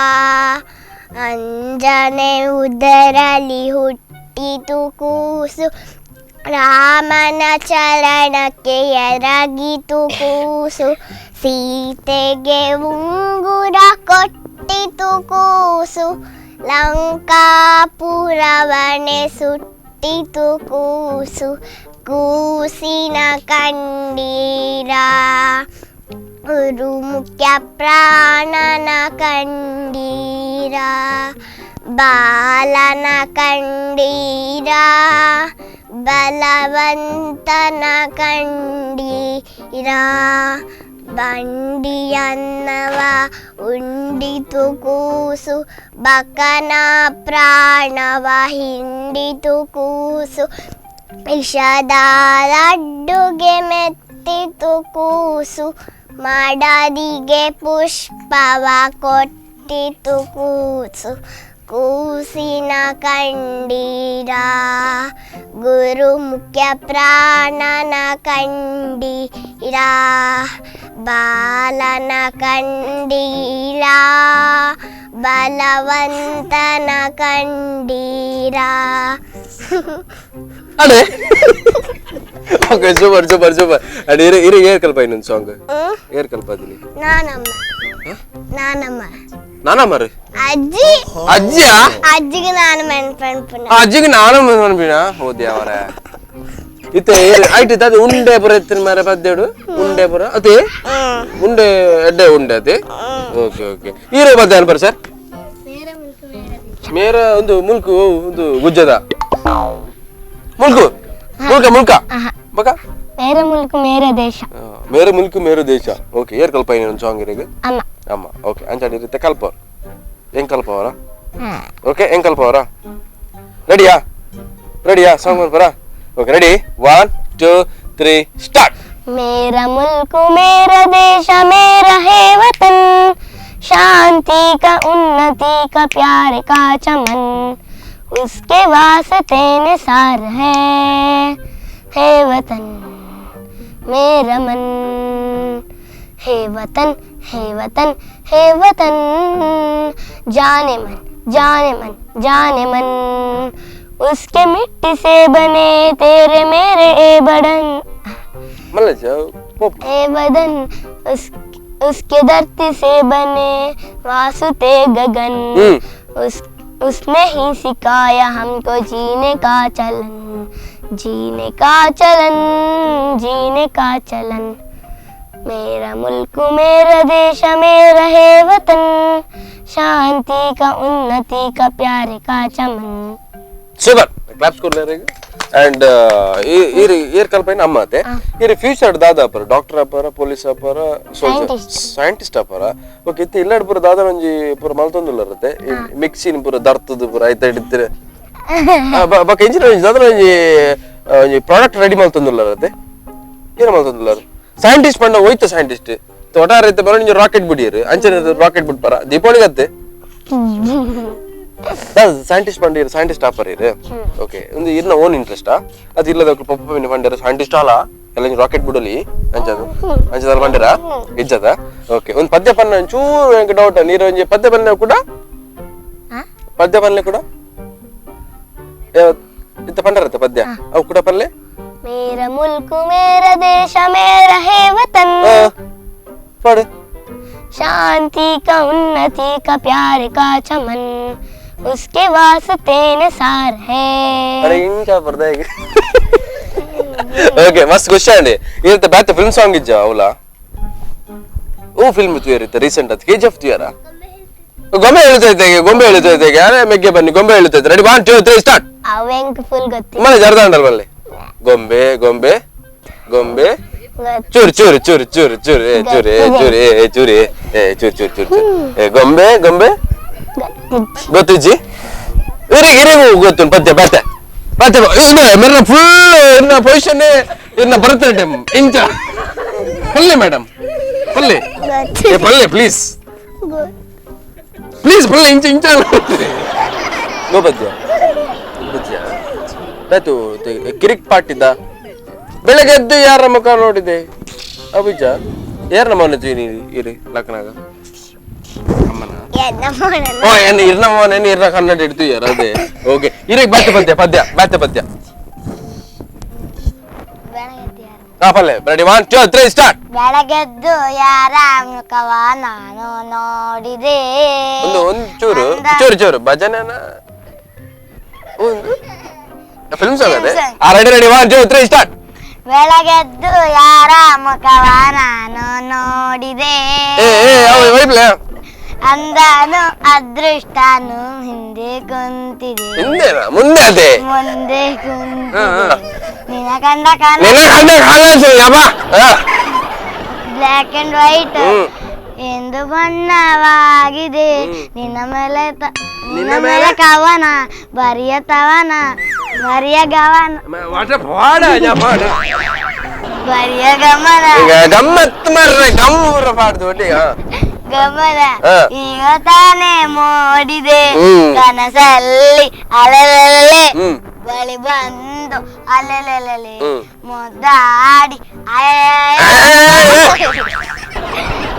ಅಂಜನೆ ಉದರಲಿ ಹುಟ್ಟಿತು ಕೂಸು, ರಾಮನ ಚರಣಕ್ಕೆ ಎರಗಿತು ಕೂಸು, ಸೀತೆಗೆ ಉಂಗುರ ಕೊಟ್ಟಿತು ಕೂಸು, ಲಂಕಾಪುರವಣೆ ಸುಟ್ಟಿತು ಕೂಸು, ಕೂಸಿನ ಕಂಡೀರ, ಗುರು ಮುಖ್ಯ ಪ್ರಾಣನ ಕಂಡೀರ, ಬಾಲನ ಕಂಡೀರ, ಬಲವಂತನ ಕಂಡೀರ, ಬಂಡಿಯನ್ನವ ಉಂಡಿತು ಕೂಸು, ಬಕನ ಪ್ರಾಣವ ಹಿಂಡಿತು ಕೂಸು, ವಿಷದ ಲಡ್ಡುಗೆ ಮೆತ್ತಿತು ಕೂಸು, ಮಡದಿಗೆ ಪುಷ್ಪವ ಕೊಟ್ಟಿತು ಕೂಸು, ಕೂಸಿನ ಕಂಡೀರ, ಗುರು ಮುಖ್ಯ ಪ್ರಾಣನ ಕಂಡೀರ, ಬಾಲನ ಕಂಡೀರ, ಬಲವಂತನ ಕಂಡೀರ. ಅದೇ. Okay, super super super. And ಇರು ಇರು, ಏರ್ ಕಲ್ಪ ಇನ್ನೊಂದು ಸಾಂಗ್ ಏರ್ ಕಲ್ಪದಿನಿ? ನಾನಮ್ಮ. ನಾನಮ್ಮ. ನಾನಮ್ಮ ರೀ? ಅಜ್ಜಿ. ಅಜ್ಜಿಯಾ? ಅಜ್ಜಿಗೆ ನಾನು ಮೆನ್ಪನ್ಪುನ. ಅಜ್ಜಿಗೆ ನಾನು ಮೆನ್ಪನ್ಪಿನ? ಹೋದೆ ಅವರ ಇತ್ತೆ ಐಟ್ ಅದು ಉಂಡೆ ಪುರ ಎತ್ತಿನ ಮಾರ ಪದ್ಯಡು ಉಂಡೆ ಪುರ ಅದೇ ಉಂಡೆ ಎಡ್ಡೆ ಉಂಡೆ ಅದೇ. ಓಕೆ ಓಕೆ, ಈರೋ ಪದ್ಯ ಅನ್ಪರ ಸರ್? ಮೇರ ಒಂದು ಮುಲ್ಕು ಒಂದು ಗುಜ್ಜದ ಮುಲ್ಕು ಮುಲ್ಕ ಮುಲ್ಕ ಬಕ ಮೇರ ಮುಲ್ಕು ಮೇರ ದೇಶ. ಮೇರ ಮುಲ್ಕು ಮೇರ ದೇಶ. ಓಕೆ, ಏರ್ ಕಲ್ಪ ಇನ್ನೊಂದು ಸಾಂಗ್ ಇರಗ? ಅಮ್ಮ. ಅಮ್ಮ. ಓಕೆ, ಅಂಚಾಡಿ ಇರುತ್ತೆ ಕಲ್ಪವ್ರು ಹೆಂಗ್ ಕಲ್ಪವರ? ಓಕೆ, ಹೆಂಗ್ ಕಲ್ಪವರ? ರೆಡಿಯಾ? ರೆಡಿಯಾ ಸಾಂಗ್ ಬರ್ಬರಾ? Okay, ready, 1 2 3 start. ಮೇರಾ ಮುಲ್ಕು ಮೇರಾ ದೇಶ ಮೇರಾ ಹೇ ವತನ್, ಶಾಂತಿ ಕಾ ಉನ್ನತಿ ಕಾ ಪ್ಯಾರ್ ಕಾ ಚಮನ್, उसके वास्ते निसार है, हे वतन मेरा मन, हे वतन हे वतन हे वतन, जाने मन जाने मन जाने मन, उसके मिट्टी से बने तेरे मेरे ए बदन, ए बदन, उसके धरती से बने वासुते गगन, उसने ही सिखाया हमको जीने का चलन, जीने का चलन, जीने का चलन, मेरा मुल्क मेरा देश मेरा है वतन, शांति का उन्नति का प्यार का चमन. Super, claps ಕೊಡ್ಲೇರಿ. ಅಂಡ್ ಏರ್ ಕಲ್ಪೈನ ಅಮ್ಮ ಅತ್ತೆ. ಇರ್ ಫ್ಯೂಚರ್ ದಾದಾ ಅಪರ? ಡಾಕ್ಟರ್ ಅಪರ, ಪೊಲೀಸ್ ಅಪರ, ಸೋಲ್ಜರ್, ಸೈಂಟಿಸ್ಟ್ ಅಪರ? ಓಕೆ, ಇತ್ತೆ ಇಲ್ಲಾಡ್ ಪೂರ ದಾದಾ ಒಂಜಿ ಪೂರ ಮಲ್ತೊಂದುಲ್ಲರತ್ತೆ ಮಿಕ್ಸಿನ್ ಪೂರ ದರ್ತದ ಪೂರ ಐತ ಹಿಡಿತಿರ ಬೊಕ ಇಂಜಿನಿಯರ್ ದಾದಾ ಒಂಜಿ ಒಂಜಿ ಪ್ರಾಡಕ್ಟ್ ರೆಡಿ ಮಲ್ತೊಂದುಲ್ಲರತ್ತೆ. ಏನ ಮಲ್ತೊಂದುಲ್ಲರು? ಸೈಂಟಿಸ್ಟ್ ಪಂಡ ಹೋಯ್ತ ಸೈಂಟಿಸ್ಟ್ ತೋಟಾರ ಇತ್ತೆ ಬರೋ ಒಂಜಿ ರಾಕೆಟ್ ಬಿಡಿಯರು ಅಂಚನೆ ರಾಕೆಟ್ ಬಿಡ್ಪಾರ ದೀಪಾವಳಿಗೆ ಅತ್ತೆ. ಸೈಂಟಿಸ್ಟ್ ಪಂಡಿರು ಸೈಂಟಿಸ್ಟ್ ಆಪರ್ ಇರು. ಓಕೆ, ಒಂದು ಇರ್ನ ಓನ್ ಇಂಟ್ರೆಸ್ಟಾ ಅದು ಇಲ್ಲದ ಪಪ್ಪ ಪಂಡಿರು ಸೈಂಟಿಸ್ಟ್ ಅಲ್ಲ? ಎಲ್ಲ ರಾಕೆಟ್ ಬಿಡಲಿ ಅಂಚದು ಅಂಚದಲ್ಲ ಬಂದಿರಾ ಇಜ್ಜದ. ಓಕೆ, ಒಂದು ಪದ್ಯ ಪನ್ನ ಚೂರು ಎಂಕ್ ಡೌಟ್. ನೀರು ಒಂಜಿ ಪದ್ಯ ಪನ್ನೆ ಕೂಡ, ಪದ್ಯ ಪನ್ಲೆ ಕೂಡ ಇಂತ ಪಂಡರತ್ತ ಪದ್ಯ ಅವು ಕೂಡ ಪಲ್ಲೆ. ಮೇರಾ ಮುಲ್ಕ್ ಮೇರಾ ದೇಶ ಮೇರಾ ಹೇ ವತನ್, ಪಾಡು. ಶಾಂತಿ ಕಾ ಉನ್ನತಿ ಕಾ ಪ್ಯಾರ್ ಕಾ ಚಮನ್, ಉಸ್ಕೆ ವಾಸ್ತೆ ನಿಸಾರ್ ಹೇ. ಅರೆ ಇಂಚ ಬರ್ದ. ಓಕೆ, ಮಸ್ತ್ ಖುಷಿ ಅಂడి. ಇರುತ್ತೆ ಬ್ಯಾತ್ ಫಿಲ್ಮ್ ಸಾಂಗ್ ಇಜ್ಜ ಅವಲ? ಓ ಫಿಲ್ಮ್ ತುಯರಿತ್ತ ರೀಸೆಂಟ್ ಅದು ಕೆಜಿಎಫ್ ತುಯರ? ಗೊಂಬೆ ಹೇಳ್ತಾ ಇದ್ದೆ, ಗೊಂಬೆ ಹೇಳ್ತಾ ಇದ್ದೆ. ಅರೆ ಮೆಗ್ಗೆ ಬನ್ನಿ, ಗೊಂಬೆ ಹೇಳ್ತಾ ಇದ್ದೆ. Ready, 1 2 3 start. ಅವೆಂಕ್ full ಗೊತ್ತಿ ಮನೆ ಜರ್ದಾಂಡಲ್ ಬಲ್ಲೆ. ಗೊಂಬೆ ಗೊಂಬೆ ಗೊಂಬೆ ಚೂರು ಚೂರು ಚೂರು ಚೂರು ಚೂರು ಏ ಚೂರು ಏ ಚೂರು ಏ ಚೂರು ಏ ಚೂರು ಚೂರು ಚೂರು ಚೂರು ಏ ಗೊಂಬೆ ಗೊಂಬೆ ಗೊತ್ತಿಜ್ಜಿ ಇರಿಗೆ ಇರಿಗೂ ಗೊತ್ತು ಪದ್ಯ ಬಾತೆ ಬಾತೆ ಮೆರ್ನ ಫುಲ್ ಇರ್ನ ಪೊಸಿಷನ್ ಇರ್ನ ಭರತನಾಟ್ಯಂ ಇಂಚ ಪಲ್ಲೆ ಮೇಡಮ್ ಪಲ್ಲೆ ಏ ಪಲ್ಲೆ ಪ್ಲೀಸ್ ಪ್ಲೀಸ್ ಪಲ್ಲೆ ಇಂಚ ಇಂಚ ಗೋ ಪದ್ಯ ಪದ್ಯ ಆಯ್ತು. ಕಿರಿಕ್ ಪಾಟಿದ್ದ ಬೆಳಗ್ಗೆ ಎದ್ದು ಯಾರ ಮುಖ ನೋಡಿದೆ ಅಭಿಜ ಯಾರ ನಮ್ಮನೆ ಇರಿ ಲಕ್ನಾಗ ಅಮ್ಮನ ಓ ಏನು ಇರ್ನ ಮೋನೇನು ಇರ್ನ ಕನ್ನಡ ಇಡ್ತೀವಿ ಯಾರು ಅದೇ. ಓಕೆ, ಇರಕ್ಕೆ ಬಾತೆ ಪದ್ಯ ಪದ್ಯ ಬಾತೆ ಪದ್ಯ ಹಾ ಪಲ್ಲೆ. Ready, 1 2 3 start. ಬೆಳಗೆದ್ದು ಯಾರ ಮುಖವ ನಾನು ನೋಡಿದೆ. ಒಂದು ಒಂದು ಚೂರು ಚೂರು ಚೂರು ಭಜನೆನ ಫಿಲ್ಮ್ ಸಾಂಗ್ ಅದೇ. Ready ready, 1 2 3 start. ಬೆಳಗೆದ್ದು ಯಾರ ಮುಖವ ನಾನು ನೋಡಿದೆ, ಅಂದನು ಅದೃಷ್ಟನು ಹಿಂದೆ ಕುಂತಿದೆ, ಮುಂದೆ ಅದೇ ಮುಂದೆ ಕುಂತಿದೆ, ನಿನ ಕಂಡ black and white ಎಂದು ಬಣ್ಣವಾಗಿದೆ, ನಿನ್ನ ಮೇಲೆ ನಿನ್ನ ಮೇಲೆ ಕವನ ಬರಿಯ ತವನ ಬರಿಯ ಗವನ ಬರಿಯ ಗಮನ ಗಮನ ಈಗ ತಾನೇ ಮೂಡಿದೆ, ಕನಸಲ್ಲಿ ಅಲೆಲೆಲೆ ಬಳಿ ಬಂದು ಅಲೆಲೆಲೆ ಮುದ್ದಾಡಿ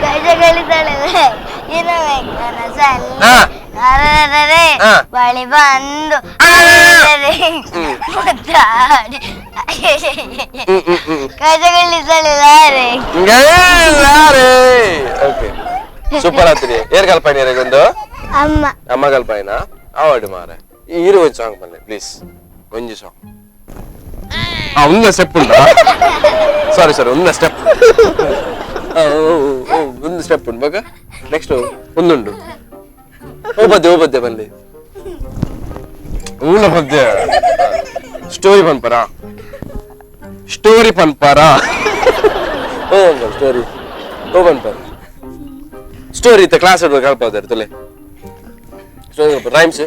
ಕಜಗಳಿದ್ದಾಳೆ ಇನ್ನೊಮ್ಮೆ ಕನಸಲ್ಲಿ ಅಲೆಲೆಲೆ ಬಳಿ ಬಂದು ಅಲೆಲೆಲೆ ಮುದ್ದಾಡಿ ಕಜಗಳಿದ್ದಾಳೆ. ಸೂಪರ್ ಆತ್ರಿ. ಏರ್ ಕಲ್ಪಾಯಿನ ಒಂದು ಅಮ್ಮ ಅಮ್ಮ ಕಲ್ಪಾಯಿನ ಆವಾಡು ಮಾರೆ. ಈರು ಒಂದು ಸಾಂಗ್ ಬನ್ನಿ ಪ್ಲೀಸ್, ಒಂಜಿ ಸಾಂಗ್. ಒಂದ ಸ್ಟೆಪ್ ಉಂಟಾ? ಸಾರಿ ಸಾರಿ, ಒಂದ ಸ್ಟೆಪ್ ಒಂದು ಸ್ಟೆಪ್ ಉಂಟು. ಬಾಗ ನೆಕ್ಸ್ಟ್ ಒಂದುಂಡು. ಓ ಪದ್ಯ ಓ ಪದ್ಯ ಬನ್ನಿ. ಊನ ಪದ್ಯ ಸ್ಟೋರಿ ಪನ್ಪರ, ಸ್ಟೋರಿ ಪನ್ಪರ ಓ ಸ್ಟೋರಿ ಓ ಪನ್ಪರ ಸ್ಟೋರಿ ಇತ್ತ ಕ್ಲಾಸ್ ಕಲ್ಪಾದಾರೆ ತುಲೆ ಸ್ಟೋರಿ ರೈಮ್ಸ್.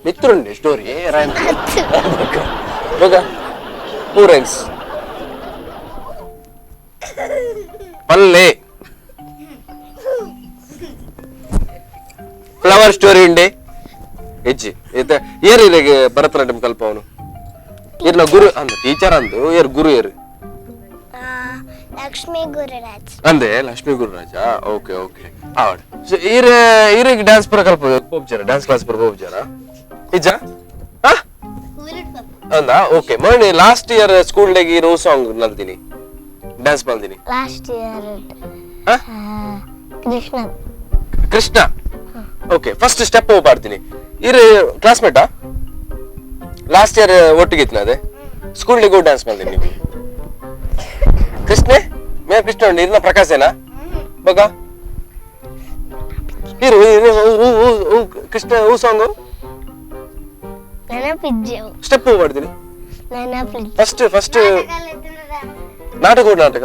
ಮಿತ್ರುಂಡೆ ಸ್ಟೋರಿ ರೈಮ್ಸ್ ಬಗ ಟೂ ರೈಮ್ಸ್ ಪಲ್ಲೆ ಫ್ಲವರ್ ಸ್ಟೋರಿ ಉಂಡೆ ಹೆಜ್ಜಿ ಏರು ಇಲ್ಲಿಗೆ ಭರತನಾಟ್ಯಂ ಕಲ್ಪ ಅವನು ಇರ್ನ ಗುರು ಅಂದ ಟೀಚರ್ ಅಂದು ಏರು ಗುರು ಏರು ಲಕ್ಷ್ಮೀ ಗುರುರಾಜ್ ಅಂದೆ ಲಕ್ಷ್ಮೀ ಗುರುರಾಜ. ಓಕೆ ಓಕೆ ಆವಡ್. ಸೊ ಈರೆ ಈರೆಗೆ ಡ್ಯಾನ್ಸ್ ಪುರ ಕಲ್ಪ ಹೋಗ್ಚಾರ, ಡ್ಯಾನ್ಸ್ ಕ್ಲಾಸ್ ಪುರ ಹೋಗ್ಚಾರ ಇಜ್ಜ ಅಂದ? ಓಕೆ, ಮೊನ್ನೆ last year school ಡೇಗೆ ರೋ ಸಾಂಗ್ ನಲ್ತೀನಿ ಡ್ಯಾನ್ಸ್ ಮಾಡ್ತೀನಿ last year Krishna Krishna. Okay, first step ಪಾಡ್ತೀನಿ. ಇರು ಕ್ಲಾಸ್ಮೇಟಾ? ಲಾಸ್ಟ್ ಇಯರ್ ಒಟ್ಟಿಗೆ ಇತ್ತು ಅದೇ ಸ್ಕೂಲ್ ಡೇಗೆ ಡ್ಯಾನ್ಸ್ ಮಾಡ್ತೀನಿ ನೀವು. ಕೃಷ್ಣೆ ಮೇ ಕೃಷ್ಣ ಉಂಡು ಇರ್ನ ಪ್ರಕಾಶೇನಾ ಬಗ ಇರು ಕೃಷ್ಣ ಹೂ ಸಾಂಗ್ ಸ್ಟೆಪ್ ಮಾಡ್ತೀನಿ. ಫಸ್ಟ್ ಫಸ್ಟ್ ನಾಟಕ ನಾಟಕ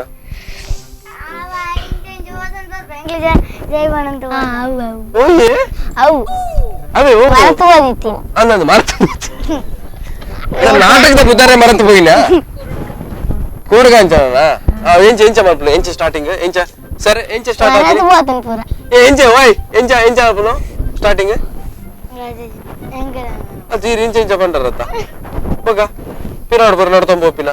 ನಾಟಕದ ಬುದ್ಧಾರೆ ಮರೆತು ಹೋಗಿನ ಕೂಡುಗ ಅಂಚನ ಎಂಚ ಎಂಚ ಮಲ್ಪುಲ ಎಂಚ ಸ್ಟಾರ್ಟಿಂಗ್ ಎಂಚ ಸರ್ ಎಂಚ ಸ್ಟಾರ್ಟ್ ಆಯ್ತು ಎಂಚ ಓಯ್ ಎಂಚ ಎಂಚ ಮಲ್ಪುನು ಸ್ಟಾರ್ಟಿಂಗ್. ಅದು ಇಂಚ ಇಂಚ ಪಂಡರತ್ತ ಬೊಕ ಪಿರಾಡ್ ಪೂರ ನಡ್ತೊಂದು ಪೋಪಿನ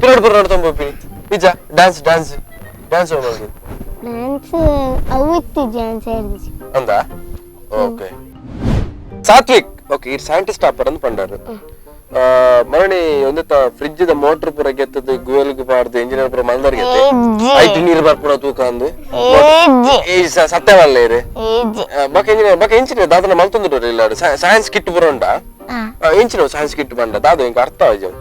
ಪಿರಾಡ್ ಪೂರ ನಡ್ತೊಂದು ಪೋಪಿನಿ ನಿಜ dance dance dance ಹೋಗೋದು ಡ್ಯಾನ್ಸ್ ಅವು ಇತ್ತು ಡ್ಯಾನ್ಸ್ ಹೇಳಿச்சு ಅಂದ ಓಕೆ ಸಾತ್ವಿಕ್ ಓಕೆ ಈ ಸೈಂಟಿಸ್ಟ್ ಆಪರ್ ಅಂದ್ ಪಂಡಾರು ಮರಣಿ ಒಂದತ್ತ ಫ್ರಿಜ್ the motor ಪೂರ ಗೆತ್ತದು ಗುವೆಲ್ಗ್ ಪಾಡ್ದು ಇಂಜಿನಿಯರ್ ಪೂರ ಮಲ್ದರ್ ಗೆತ್ತೆ ಐಟ್ ನೀರು ಬರ್ಪುನ ತೂಕ ಅಂದು ಈ ಸತ್ಯ ಮಲ್ಲ ಇರು ಬಕ ಇಂಜಿನಿಯರ್ ಬಕ ಇಂಜಿನಿಯರ್ ದಾದನ ಮಲ್ತೊಂದು ಇಲ್ಲ ಸೈನ್ಸ್ ಕಿಟ್ ಪೂರ ಉಂಡಾ ಇಂಚಿನ ಸೈನ್ಸ್ ಕಿಟ್ ಬಂಡ ದಾದ ಇಂಕ ಅರ್ಥ ಆಯ್ತು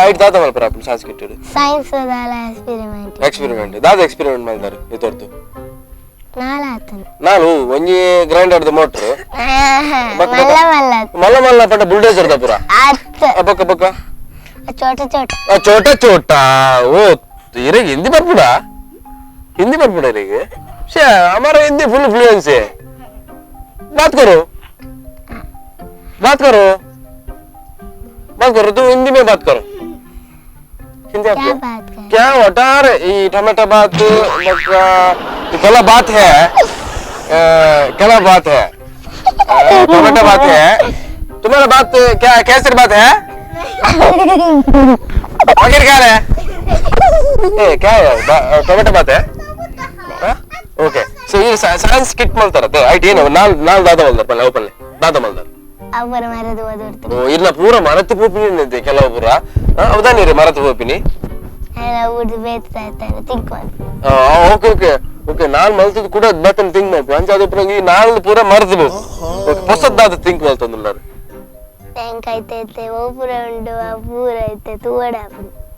ಐಟ್ ದಾದ ಮಲ್ಪರ science kit science ದಾಲ ಎಕ್ಸ್ಪೆರಿಮೆಂಟ್ ಎಕ್ಸ್ಪೆರಿಮೆಂಟ್ ದಾದ ಎಕ್ಸ್ಪೆರಿಮೆಂಟ್ ಮಲ್ದಾರು ಇತೊರ್ತು ನಾಲಾತನ ನಾನು ಒಂಜಿ grinder the motor ಮಲ್ಲ ಮಲ್ಲ ಮಲ್ಲ ಮಲ್ಲ ಪಂಡ ಬುಲ್ಡೋಸರ್ the ಪೂರ ಅತ್ತ ಬೊಕ ಬೊಕ ಚೋಟ ಚೋಟ ಚೋಟ ಚೋಟ ಓ ಇರಗೆ ಹಿಂದಿ ಬರ್ಪುಡ हिंदी ಬರ್ಪುಡ ಇರಗೆ शे हमारा हिंदी फुल फ्लुएंसी है बात करो बात करो बात करो तुम हिंदी में बात करो हिंदी क्या आपको बात कर क्या वटार ಈ ಟೊಮೆಟೊ ಬಾತ್ ಕೆಲ ಬಾತ್ है ಕೆಲ ಬಾತ್ है टोमेटो बात है तुम्हारा बात क्या केसरी बात है आखिर क्या है ए क्या है टोमेटो बात है ಓಕೆ ಸೊ ಈ ಸೈನ್ಸ್ ಕಿಟ್ ಮಲ್ತಾರತ್ತೆ ಐಟ್ ಏನು ನಾಲ್ ನಾಲ್ ದಾದ ಮಲ್ದಾರ ಪಲ್ಲೆ ಓಪನ್ಲೆ ದಾದ ಮಲ್ದಾರ ಅವರ ಮರದ ಓದೋರ್ತು ಓ ಇಲ್ಲ ಪೂರ ಮರத்து ಪೋಪಿನಿ ಕೆಲವು ಪೂರ ಹೌದಾ ಮರத்து ಪೋಪಿನಿ ಊದು ಬೇತ ತಿಂಕ್ okay okay okay ನಾನ್ ಮಲ್ತದ ಕೂಡ ಬತ್ತನ್ ಥಿಂಕ್ ಮಾಡ್పు ಅಂಚ ಅದು ಪೂರ ಈ ನಾಲ್ ಪೂರ ಮರೆತು ಬೋಕು ಓಕೆ ಹೊಸದಾದ ಥಿಂಕ್ ಮಲ್ತೊಂದುಲ್ಲಾರು ಟ್ಯಾಂಕ್ ಐತೆ ಓ ಪೂರ ಉಂಡು ಆ ಪೂರ ಐತೆ ತೂವಡ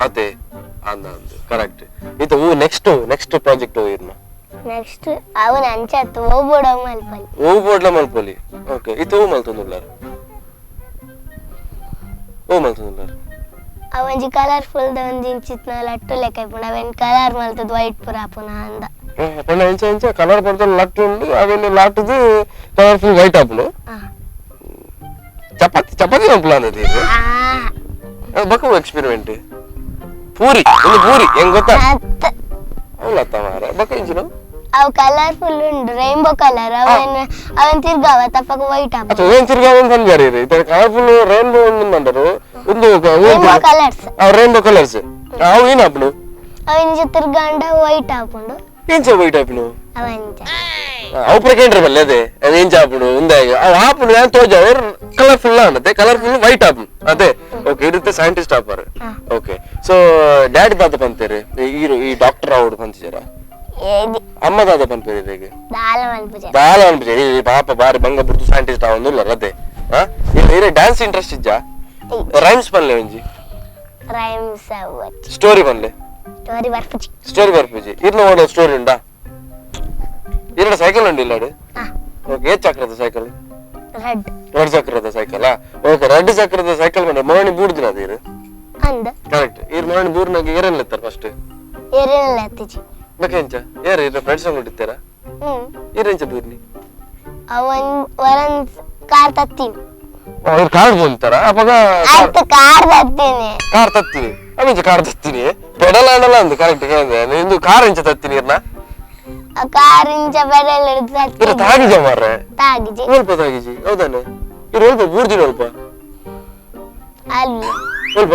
ಅದೇ ಅಂದ ಅಂದು ಕರೆಕ್ಟ್ ಇದು ಹೂ next next project ಇರ್ನ ನೆಕ್ಸ್ಟ್ ಅವನ ಅಂಚತ್ತು ಓ ಬೋಡ ಮಲ್ಪಲಿ ಓ ಬೋಡ್ಲ ಮಲ್ಪೊಲಿ ಓಕೆ ಇದು ಹೂ ಮಲ್ತೊಂದುಲ್ಲಾರು ಓ ಮಲ್ತೊಂದುಲ್ಲಾರು ಅವ ಒಂಜಿ ಕಲರ್ಫುಲ್ the ಒಂಜಿ ಇಂಚಿತ್ನ ಲಟ್ಟು ಲೆಕ್ಕ ಇಪ್ಪುಂಡು ಅವೇನ್ ಕಲರ್ ಮಲ್ತದ ವೈಟ್ ಪೂರ ಆಪುನ ಅಂದ ಪಂಡ ಎಂಚ ಎಂಚ ಕಲರ್ ಪಡ್ತ ಲಟ್ಟು ಉಂಡು ಅವೇನು ಲಾಟದು ಕಲರ್ಫುಲ್ ವೈಟ್ ಆಪುಂಡು ಚಪಾತಿ ಚಪಾತಿ ಮಲ್ಪುಲ ಅಂದది ಬಕ್ಕ ಎಕ್ಸ್ಪೆರಿಮೆಂಟ್ ಪೂರಿ ಒಂದು ಪೂರಿ ಹೆಂಗ್ ಗೊತ್ತಾ ಅವಲತ್ತ ಮಾರ ಬಕ್ಕ ಇಂಚಿನ ಅವು ಕಲರ್ಫುಲ್ ಉಂಡು ರೈನ್ಬೋ ಕಲರ್ ಅವೇನ್ ಅವೇನ್ ತಿರ್ಗಾವ ತಪ್ಪಕ ವೈಟ್ ಆಪುಂಡು ಅಥವಾ ಏನ್ ತಿರ್ಗಾವ ಅಂತ ಅಂದ್ಯಾರ ಇತರ ಕಲರ್ಫುಲ್ ರೈನ್ಬೋ ಒಂದು ಅಂದರು ಒಂದು rainbow colours rainbow colours ಅವು ಏನ್ ಆಪುಂಡು ಅವ ಇಂಚ ತಿರ್ಗಾಂಡ ವೈಟ್ ಆಪುಂಡು ಎಂಚ ವೈಟ್ ಆಪುಂಡು ಅವ ಇಂಚ ಅವು ಪ್ರಕೇಂದ್ರ ಬಲ್ಲೆ ಅದೇ ಅದು ಎಂಚ ಆಪುಂಡು ಒಂದೇ ಅವು ಆಪುಂಡು ಯಾನ್ ತೋಜ ಕಲರ್ಫುಲ್ ಅನ್ನತ್ತೆ ಕಲರ್ಫುಲ್ ವೈಟ್ ಆಪುಂಡು ಅದೇ ಓಕೆ ಇರುತ್ತೆ ಸೈಂಟಿಸ್ಟ್ ಆಪಾರು okay so daddy ದಾದ ಪಂತೇರು ಈ ಡಾಕ್ಟರ್ ಅವಡು ಪಂತಿಜಾರ ಅಮ್ಮ ದಾದ ಪನ್ಪೇರು ಇರೆಗ್ ದಾಲ ಮಲ್ಪುಜೆ ದಾಲ ಅನ್ಪುಜೆ ಈ ಪಾಪ ಬಾರಿ ಬಂಗ ಬುಡ್ದು ಸೈಂಟಿಸ್ಟ್ ಆವೊಂದುಲ್ಲ ಅದೇ ಇರೆ ಡ್ಯಾನ್ಸ್ ಇಂಟ್ರೆಸ್ಟ್ ಇಜ್ಜಾ ರೈಮ್ಸ್ ಪನ್ಲೆ ಒಂಜಿ ರೈಮ್ಸ್ ಅವು ಸ್ಟೋರಿ ಪನ್ಲೆ ಸ್ಟೋರಿ ಬರ್ಪುಜಿ ಸ್ಟೋರಿ ಬರ್ಪುಜಿ ಇರ್ನ ಓಡೋ ಸ್ಟೋರಿ ಉಂಡಾ ಎರಡು ಸೈಕಲ್ ಉಂಡು ಇಲ್ಲಾಡು ಓಕೆ ಏತ್ ಚಕ್ರದ ಸೈಕಲ್ ರೆಡ್ ಎರಡು ಚಕ್ರದ ಸೈಕಲ್ ಓಕೆ ಎರಡು ಚಕ್ರದ ಸೈಕಲ್ ಬಂದ್ರೆ ಮರಣಿ ಬೂಡ್ದಿನ ಅದು ಇರು ಅಂದ ಕರೆಕ್ಟ್ ಇರ್ ಮರಣಿ ಬೂರ್ನಾಗ ಏರೆಲ್ಲ ಇತ್ತಾರೆ ಫಸ್ಟ್ ಏರೇನೆಲ್ಲ ಎತ್ತಿಜಿ ಬೇಕೆಂಚ ಏರು ಇರ ಫ್ರೆಂಡ್ಸ್ ಅಂಗಿಟ್ಟಿತ್ತೀರಾ ಏರೆಂಚ ಬೂರ್ನಿ ಅವನ್ ವರನ್ ಕಾರ್ ತತ್ತೀನಿ ಅವ್ರು ಕಾರ್ ಬಂತಾರ ಅವಾಗ ಆಯ್ತು ಕಾರ್ ತತ್ತೀನಿ ಕಾರ್ ತತ್ತೀನಿ ಅವೆಂಚ ಕಾರ್ ತತ್ತೀನಿ ಪೆಡಲ್ ಆಡಲ್ಲ ಅಂದು ಕರೆಕ್ಟ್ ನಿಂದು ಕಾರ್ ಎಂಚ ತತ್ತೀನಿ ಇರ್ನ ಕಾರ್ ಇಂಚ ಪೆಡಲ್ ಹಿಡಿದು ಇರ ತತ್ತೀನಿ ತಾಗಿಜ ಮಾರ್ರೆ ತಾಗಿಜಿ ಸ್ವಲ್ಪ ತಾಗಿಜಿ ಹೌದಾನೆ ಇರು ಸ್ವಲ್ಪ ಬೂರ್ದಿನ ಸ್ವಲ್ಪ ಅಲ್ಲಿ ಸ್ವಲ್ಪ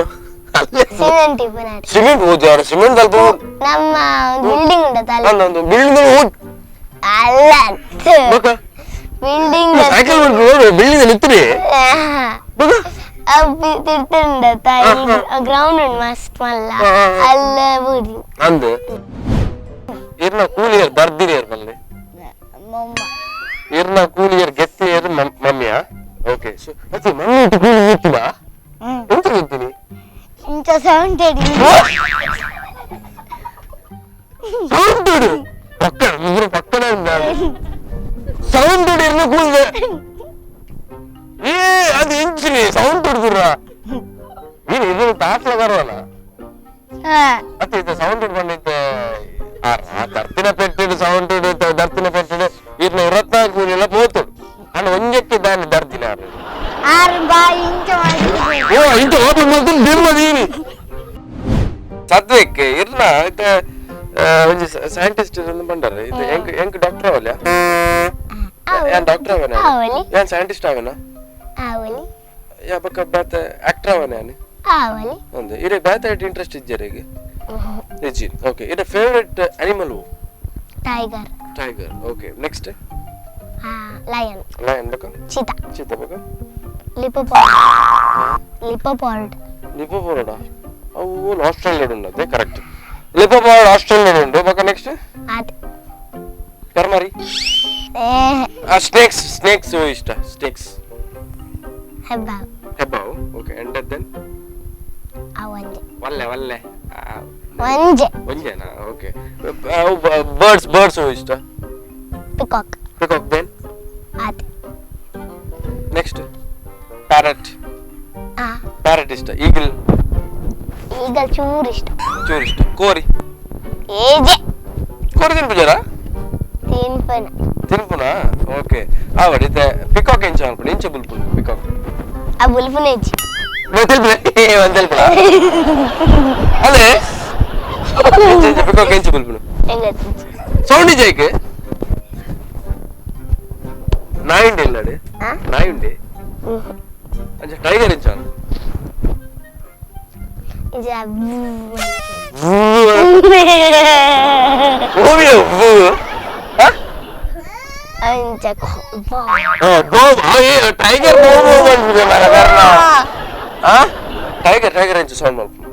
ಅಲ್ಲೇ ಸಿಮೆಂಟ್ ಇಪ್ಪನಾಡಿ ಸಿಮೆಂಟ್ ಓದಿ ಅವ್ರ ಸಿಮೆಂಟ್ ಸ್ವಲ್ಪ ನಮ್ಮ ಬಿಲ್ಡಿಂಗ್ ಉಂಟಲ್ಲ ಒಂದು ಬಿಲ್ಡಿಂಗ್ ಓದ್ ಅಲ್ಲ ಬಕ ಬಿಲ್ಡಿಂಗ್ ಸೈಕಲ್ ಬಿಲ್ಡಿಂಗ್ ನಿಂತ್ರಿ ಬಕ ತಿರ್ತುಂಡತ್ತ ಗ್ರೌಂಡ್ ಉಂಟು ಮಸ್ತ್ ಮಲ್ಲ ಅಲ್ಲ ಬೂದಿ ಅಂದು ಇರ್ನ ಕೂಲಿಯರ್ ದರ್ದಿನಿಯರ್ ಬಲ್ಲೆ ಇರ್ನ ಕೂಲಿಯರ್ ಗೆತ್ತಿಯರ್ ಮಮ್ಮಿಯಾ ಓಕೆ ಸೊ ಮತ್ತೆ ಮಮ್ಮಿ ಇಟ್ಟು ಕೂಲಿ ಗೆತ್ತಿನ ಎಂತ ಗೆತ್ತೀನಿ ಇಂಚ ಸೌಂಡ್ ಸೌಂಡ್ ಪಕ್ಕ ಇವ್ರ ಪಕ್ಕನೇ ಸೌಂಡ್ ಇರ್ನ ಕೂಲ್ದೆ ಏ ಅದು ಇಂಚಿನಿ ಸೌಂಡ್ ಹಿಡ್ದುರ ನೀನು ಇದನ್ನ ತಾಟ್ಲ ಬರೋಲ್ಲ ಮತ್ತೆ ಇದು ಸೌಂಡ್ ಬಂದಿದ್ದೆ ದರ್ತಿನ ಪೆಟ್ಟಿಡು ಸೌಂಡ್ ದರ್ತಿನ ಪೆಟ್ಟಿಡು ಇರ್ನ ಇರತ್ನಾಲ್ಕು ಕೂಲಿಲ್ಲ ಪೋತು ಅಣ್ಣ ಒಂಜಕ್ಕೆ ದಾನಿ ದರ್ದಿನ ಆರು ಬಾಯಿ ಇಂಚ ಓ ಇಂಚ ಓಪನ್ ಮಾಡ್ತೀನಿ ಬಿಮ್ಮದೀನಿ ಸದ್ಯಕ್ಕೆ ಇರ್ನ ಇತ್ತೆ ಒಂಜಿ ಸೈಂಟಿಸ್ಟ್ ಬಂಡಾರ ಇದು ಎಂಕ್ ಎಂಕ್ ಡಾಕ್ಟರ್ ಅವಲ್ಲ ಯಾನ್ ಡಾಕ್ಟರ್ ಅವನ ಅವಲಿ. ಯಾನ್ ಸೈಂಟಿಸ್ಟ್ ಅವನ ಆವಲಿ. ಯಾ ಬೊಕ್ಕ ಬೇತೆ ಆಕ್ಟರ್ ಅವನೇ ಯಾನೆ? ಆವಲಿ. ಅಂದೆ ಇರೆ ಬೇತೆ ಇಂಟ್ರೆಸ್ಟ್ ಇಜ್ಜರೆಗೆ ಇಜ್ಜಿ. ಓಕೆ, ಇರೆ favourite animal? Tiger. Tiger, okay. Next? Lion. Lion ಬೊಕ್ಕ? ಚೀತಾ. ಚೀತಾ ಬೊಕ್ಕ? ಲಿಪೋಪಾರ್ಡ್, ಲಿಪೋಪಾರ್ಡ್. ಲಿಪೋಪೋರ್ಡ ಅವು ಆಸ್ಟ್ರೇಲಿಯಾಡ್ ಉಂಡು. ಅದೇ ಕರೆಕ್ಟ್, ಲಿಪೋಪೋರ್ಡ್ ಆಸ್ಟ್ರೇಲಿಯಾಡ್ ಉಂಡು. ಬೊಕ್ಕ ನೆಕ್ಸ್ಟ್? ಆತ್. ಪೆರ್ಮರಿ. ಏ. ಸ್ನೇಕ್ಸ್, ಸ್ನೇಕ್ಸ್ ಇಷ್ಟ? ಸ್ನೇಕ್ಸ್? ಹೆಬ್ಬಾವು. ಹೆಬ್ಬಾವು, okay. And then? ಆ ಒಂಜೆ. ಒಲ್ಲೆ ಒಲ್ಲೆ? ಒಂಜೆ. ಒಂಜೆನಾ? Okay. Birds, birds ಇಷ್ಟ? Peacock. Peacock, then? ಆತ್. Next parrot? ಆ. ಪ್ಯಾರೆಟ್ ಇಷ್ಟ. ಈಗಲ್? ಈಗಲ್ ಚೂರು ಇಷ್ಟ. ಚೂರು ಇಷ್ಟ. ಕೋರಿ? ಏಜೆ. ಕೋರಿ ತಿನ್ಪುಜಾರ? ತಿನ್ಪನ. ತಿನ್ಪುನಾ? ಓಕೆ. ಆವಡ್ ಇತ್ತೆ ಪಿಕಾಕ್ ಎಂಚ ಅನ್ಕೊಂಡು, ಎಂಚ ಬುಲ್ಪುಂಡು ಪಿಕಾಕ್? ಆ ಬುಲ್ಪುನ ಇಜ್ಜಿ. ತೆಲ್ಪುನ, ಒಂದ್ ತೆಲ್ಪುನ. ಅದೇ ಪಿಕಾಕ್ ಎಂಚ ಬುಲ್ಪುನು? ಹೆಂಗ? ಸೌಂಡ್ ಇಜ್ಜೈಕ್ ನಾಯಿ ಉಂಡೆ ಇಲ್ಲಡೆ? ಆ? ನಾಯಿ ಉಂಡೆ. ಅಂಚ ಟೈಗರ್ ಎಂಚ? ಇಜ್ಜ. ಅಂಚ. ಟೈಗರ್. ಟೈಗರ್, ಟೈಗರ್ ಎಂಚ ಸೌಂಡ್ ಮಲ್ಪುನು?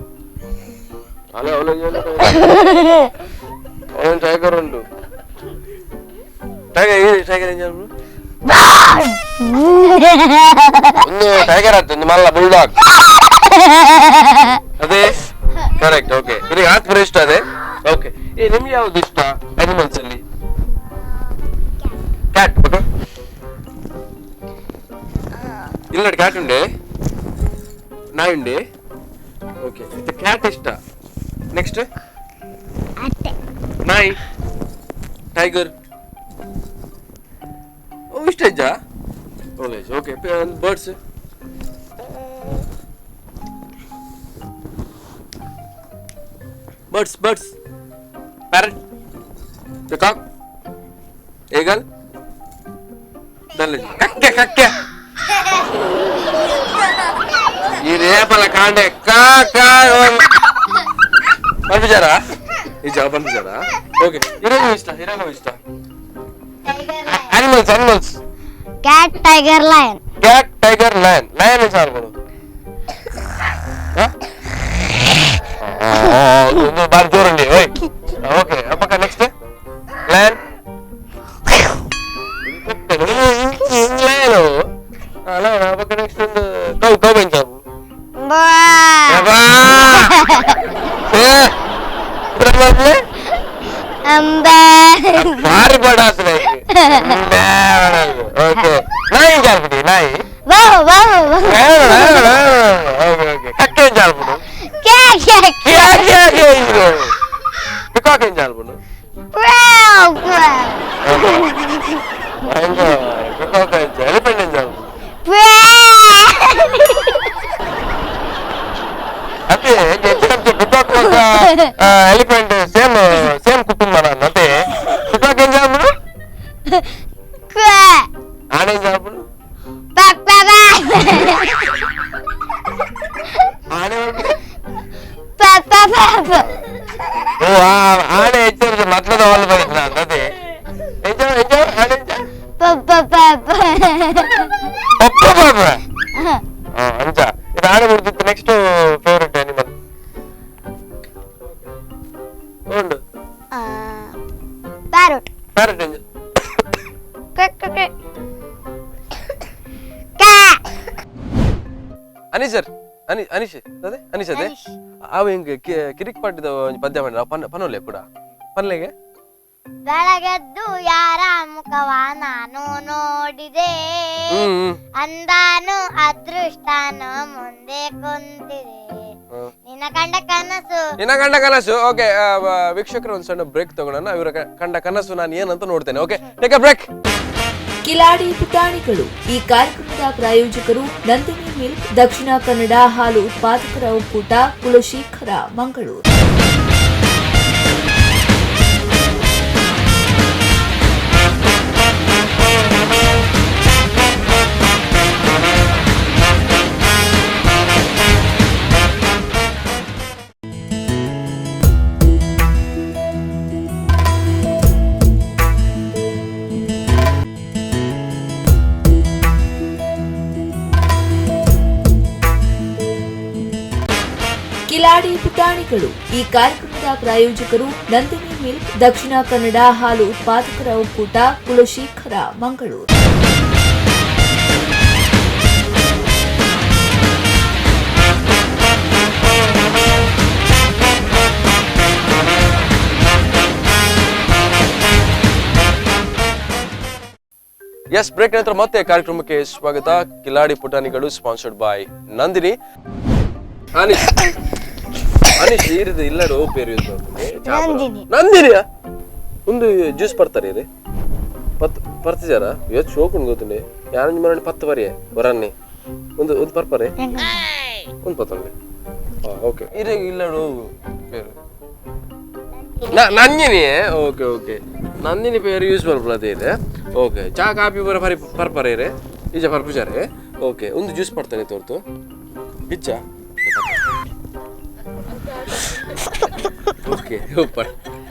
ಅಲೆ ಅವಲ, ಅವನ ಟೈಗರ್ ಉಂಟು. ಟೈಗರ್, ಟೈಗರ್ ಎಂಚ ಮಲ್ಪುನು? ಒಂದು ಟೈಗರ್ ಆಯ್ತು, ಒಂದು ಮಲ್ಲ ಬುಲ್ಡಾಗ್. ಅದೇ ಕರೆಕ್ಟ್. ಓಕೆ, ನಿಮಗೆ ಆತ್ಮರ ಇಷ್ಟ ಅದೇ. ಓಕೆ, ಏ ನಿಮ್ಗೆ ಯಾವ್ದು ಇಷ್ಟ ಅನಿಮಲ್ಸ್ ಅಲ್ಲಿ? ಕ್ಯಾಟ್. ಓಕೆ, ಇಲ್ಲ ಕ್ಯಾಟ್ ಉಂಡೆ, ನಾಯಿ ಉಂಡೆ. ಓಕೆ, ಇದು ಕ್ಯಾಟ್ ಇಷ್ಟ. ನೆಕ್ಸ್ಟ್? ಅತ್ತೆ. ನಾಯಿ, ಟೈಗರ್ ಓ ಇಷ್ಟ ಇಜ್ಜಾ? ಒಳ್ಳೆ. Okay, birds, birds, birds, parrot, peacock, eagle, ಕಕ್ಕೆ, ಕಕ್ಕೆ. ಈ ರೇಪಲ ಕಾಂಡೆ ಕಾ ಕಾ ಪನ್ಪಿಜಾರ? ಈ ಜಾಗ ಪನ್ಪಿಜಾರ? ಓಕೆ, ಇರೋದು ಇಷ್ಟ, ಇರೋದು ಇಷ್ಟ. Animals, animals. Cat, tiger, lion. Cat, tiger, lion. Lion ಸಾರ್ಗಳು ಬಾರಿ ಜೋರಂಡಿ. ಓಯ್, ಓಕೆ. ಅಪ್ಪಕ್ಕ next lion, lion, lion. ಅಪ್ಪಕ್ಕ ನೆಕ್ಸ್ಟ್ ಒಂದು ಕೌ, ಕೌ ಬೆಂಚ. ಅಂಬೆ. ಭಾರಿ ಬಡ. ಓಕೆ, ನಾಯಿ ಜಾಲ್ಬಿಡಿ, ನಾಯಿ. ಬಾವು ಬಾವು. ಓಕೆ ಓಕೆ, ಕಕ್ಕೆ ಜಾಲ್ಬಿಡು. ಕ್ಯಾ ಕ್ಯಾ. ಕ್ಯಾ ಕ್ಯಾ ಕ್ಯಾ. ಪಿಕಾಕ್ ಏನ್ ಜಾಲ್ಬಿಡು? ಕ್ರಾವ್ ಕ್ರಾವ್. ಪಿಕಾಕ್ ಎಲಿಫೆಂಟ್ ಏನ್ ಜಾಲ್ಬಿಡು? ಅದೇ peacock, elephant same same ಕುಟುಂಬ. ಅದೇ ಪಿಕಾಕ್ ಏನ್ ಜಾಲ್ಬಿಡು? ಕ್ರಾ. ಆನೆ ಏನ್ ಜಾಲ್ಬಿಡು? ಪಾ ಪಾ ಪಾ. ಆನೆ. ಪಾ ಪಾ ಪಾ. ಓ, ಆನೆ ಹೆಚ್ಚು ಮೊದಲದ ಹಾಲ್ ಬರ್ತದ. ಅದೇ ಎಂಜ ಎಂಜ ಆನೆ ಎಂಜ? ಪ ಪ ಪ ಪ. ಪಪ್ಪ ಪಾಪ ಅಂಚ. ಇದು ಆನೆ ಮುಗ್ದಿತ್ತು. Next favourite animal ಉಂಡು? ಪ್ಯಾರೋಟ್. ಪ್ಯಾರೆಟ್ ಎಂಜ? ಕ ಕ ಕ ಕಾ. ಅನೀಶ್ ಸರ್, ಅನಿ ಅನೀಶ್ ಅದೇ, ಅನೀಶ್ ಅದೇ. ಅವು ಹಿಂಗೆ ಕಿರಿಕ್ ಪಾಟಿದ ಒಂಜಿ ಪದ್ಯ ಮಾಡಿದ ಪನ್ ಪನೊಲೆ ಕೂಡ ಪನ್ಲೆಗೆ. ಬೆಳಗೆದ್ದು ಯಾರ ಮುಖವ ನಾನು ನೋಡಿದೆ, ಹ್ಮ್ ಹ್ಮ್. ಅಂದಾನು ಅದೃಷ್ಟಾನು ಮುಂದೆ ಕುಂತಿದೆ, ನಿನ್ನ ಕಂಡ ಕನಸು. ನಿನ್ನ ಕಂಡ ಕನಸು. ಓಕೆ ವೀಕ್ಷಕರು, ಒಂದು ಸಣ್ಣ ಬ್ರೇಕ್ ತಗೊಳ್ಳೋಣ. ಇವರ ಕಂಡ ಕನಸು ನಾನು ಏನಂತ ನೋಡ್ತೇನೆ. Okay, take a break. Kiladi ಪುಟಾಣಿಗಳು ಈ ಕಾರ್ಯಕ್ರಮದ ಪ್ರಾಯೋಜಕರು ನಂದಿನಿ ಮಿಲ್ಕ್, ದಕ್ಷಿಣ ಕನ್ನಡ ಹಾಲು ಉತ್ಪಾದಕರ ಒಕ್ಕೂಟ, ಕುಲಶೇಖರ, ಮಂಗಳೂರು. Kiladi ಪುಟಾಣಿಗಳು ಈ ಕಾರ್ಯಕ್ರಮದ ಪ್ರಾಯೋಜಕರು ನಂದಿನಿ ಮಿಲ್ಕ್, ದಕ್ಷಿಣ ಕನ್ನಡ ಹಾಲು ಉತ್ಪಾದಕರ ಒಕ್ಕೂಟ, ಕುಲಶೇಖರ, ಮಂಗಳೂರು. ಎಸ್, ಬ್ರೇಕ್ ನಂತರ ಮತ್ತೆ ಕಾರ್ಯಕ್ರಮಕ್ಕೆ ಸ್ವಾಗತ. ಕಿಲಾಡಿ ಪುಟಾಣಿಗಳು ಸ್ಪಾನ್ಸರ್ಡ್ ಬೈ ನಂದಿನಿ. ಅನಿಶ್, ಅನಿಶ್ ಈರಿದ ಇಲ್ಲಡು ಪೇರು ಯೂಸ್ ಮಾಡ್ತೀನಿ. ನಂದಿನಿ. ನಂದಿನಿಯ ಒಂದು ಜ್ಯೂಸ್ ಬರ್ತಾರೆ ಇರಿ ಪತ್ ಪರ್ತಿಜಾರ ಇವತ್ತು ಶೋಕುಂಡು ಗೊತ್ತುಂಡೆ ಯಾರು ಮರಣ ಪತ್ತು ಬರಿಯೆ ಹೊರನ್ನಿ ಒಂದು ಒಂದು ಪರ್ಪರೆ ಒಂದು ಪತ್ತೊಂದು. ಹಾಂ, ಓಕೆ. ಇರೆ ಇಲ್ಲಡು ಪೇರು ನಂದಿನಿ. ಓಕೆ ಓಕೆ, ನಂದಿನಿ ಪೇರು ಯೂಸ್ ಮಲ್ಪುಲ ಇದೆ. ಓಕೆ, ಚಾ ಕಾಪಿ ಬರ ಪರಿ ಪರ್ಪರೆ ಇರೆ ಈಜ ಪರ್ಪುಜಾರೆ. ಓಕೆ, ಒಂದು ಜ್ಯೂಸ್ ಪಡ್ತಾನೆ ತೋರ್ತು ಬಿಚ್ಚ. ಓಕೆ, ಓಪರ್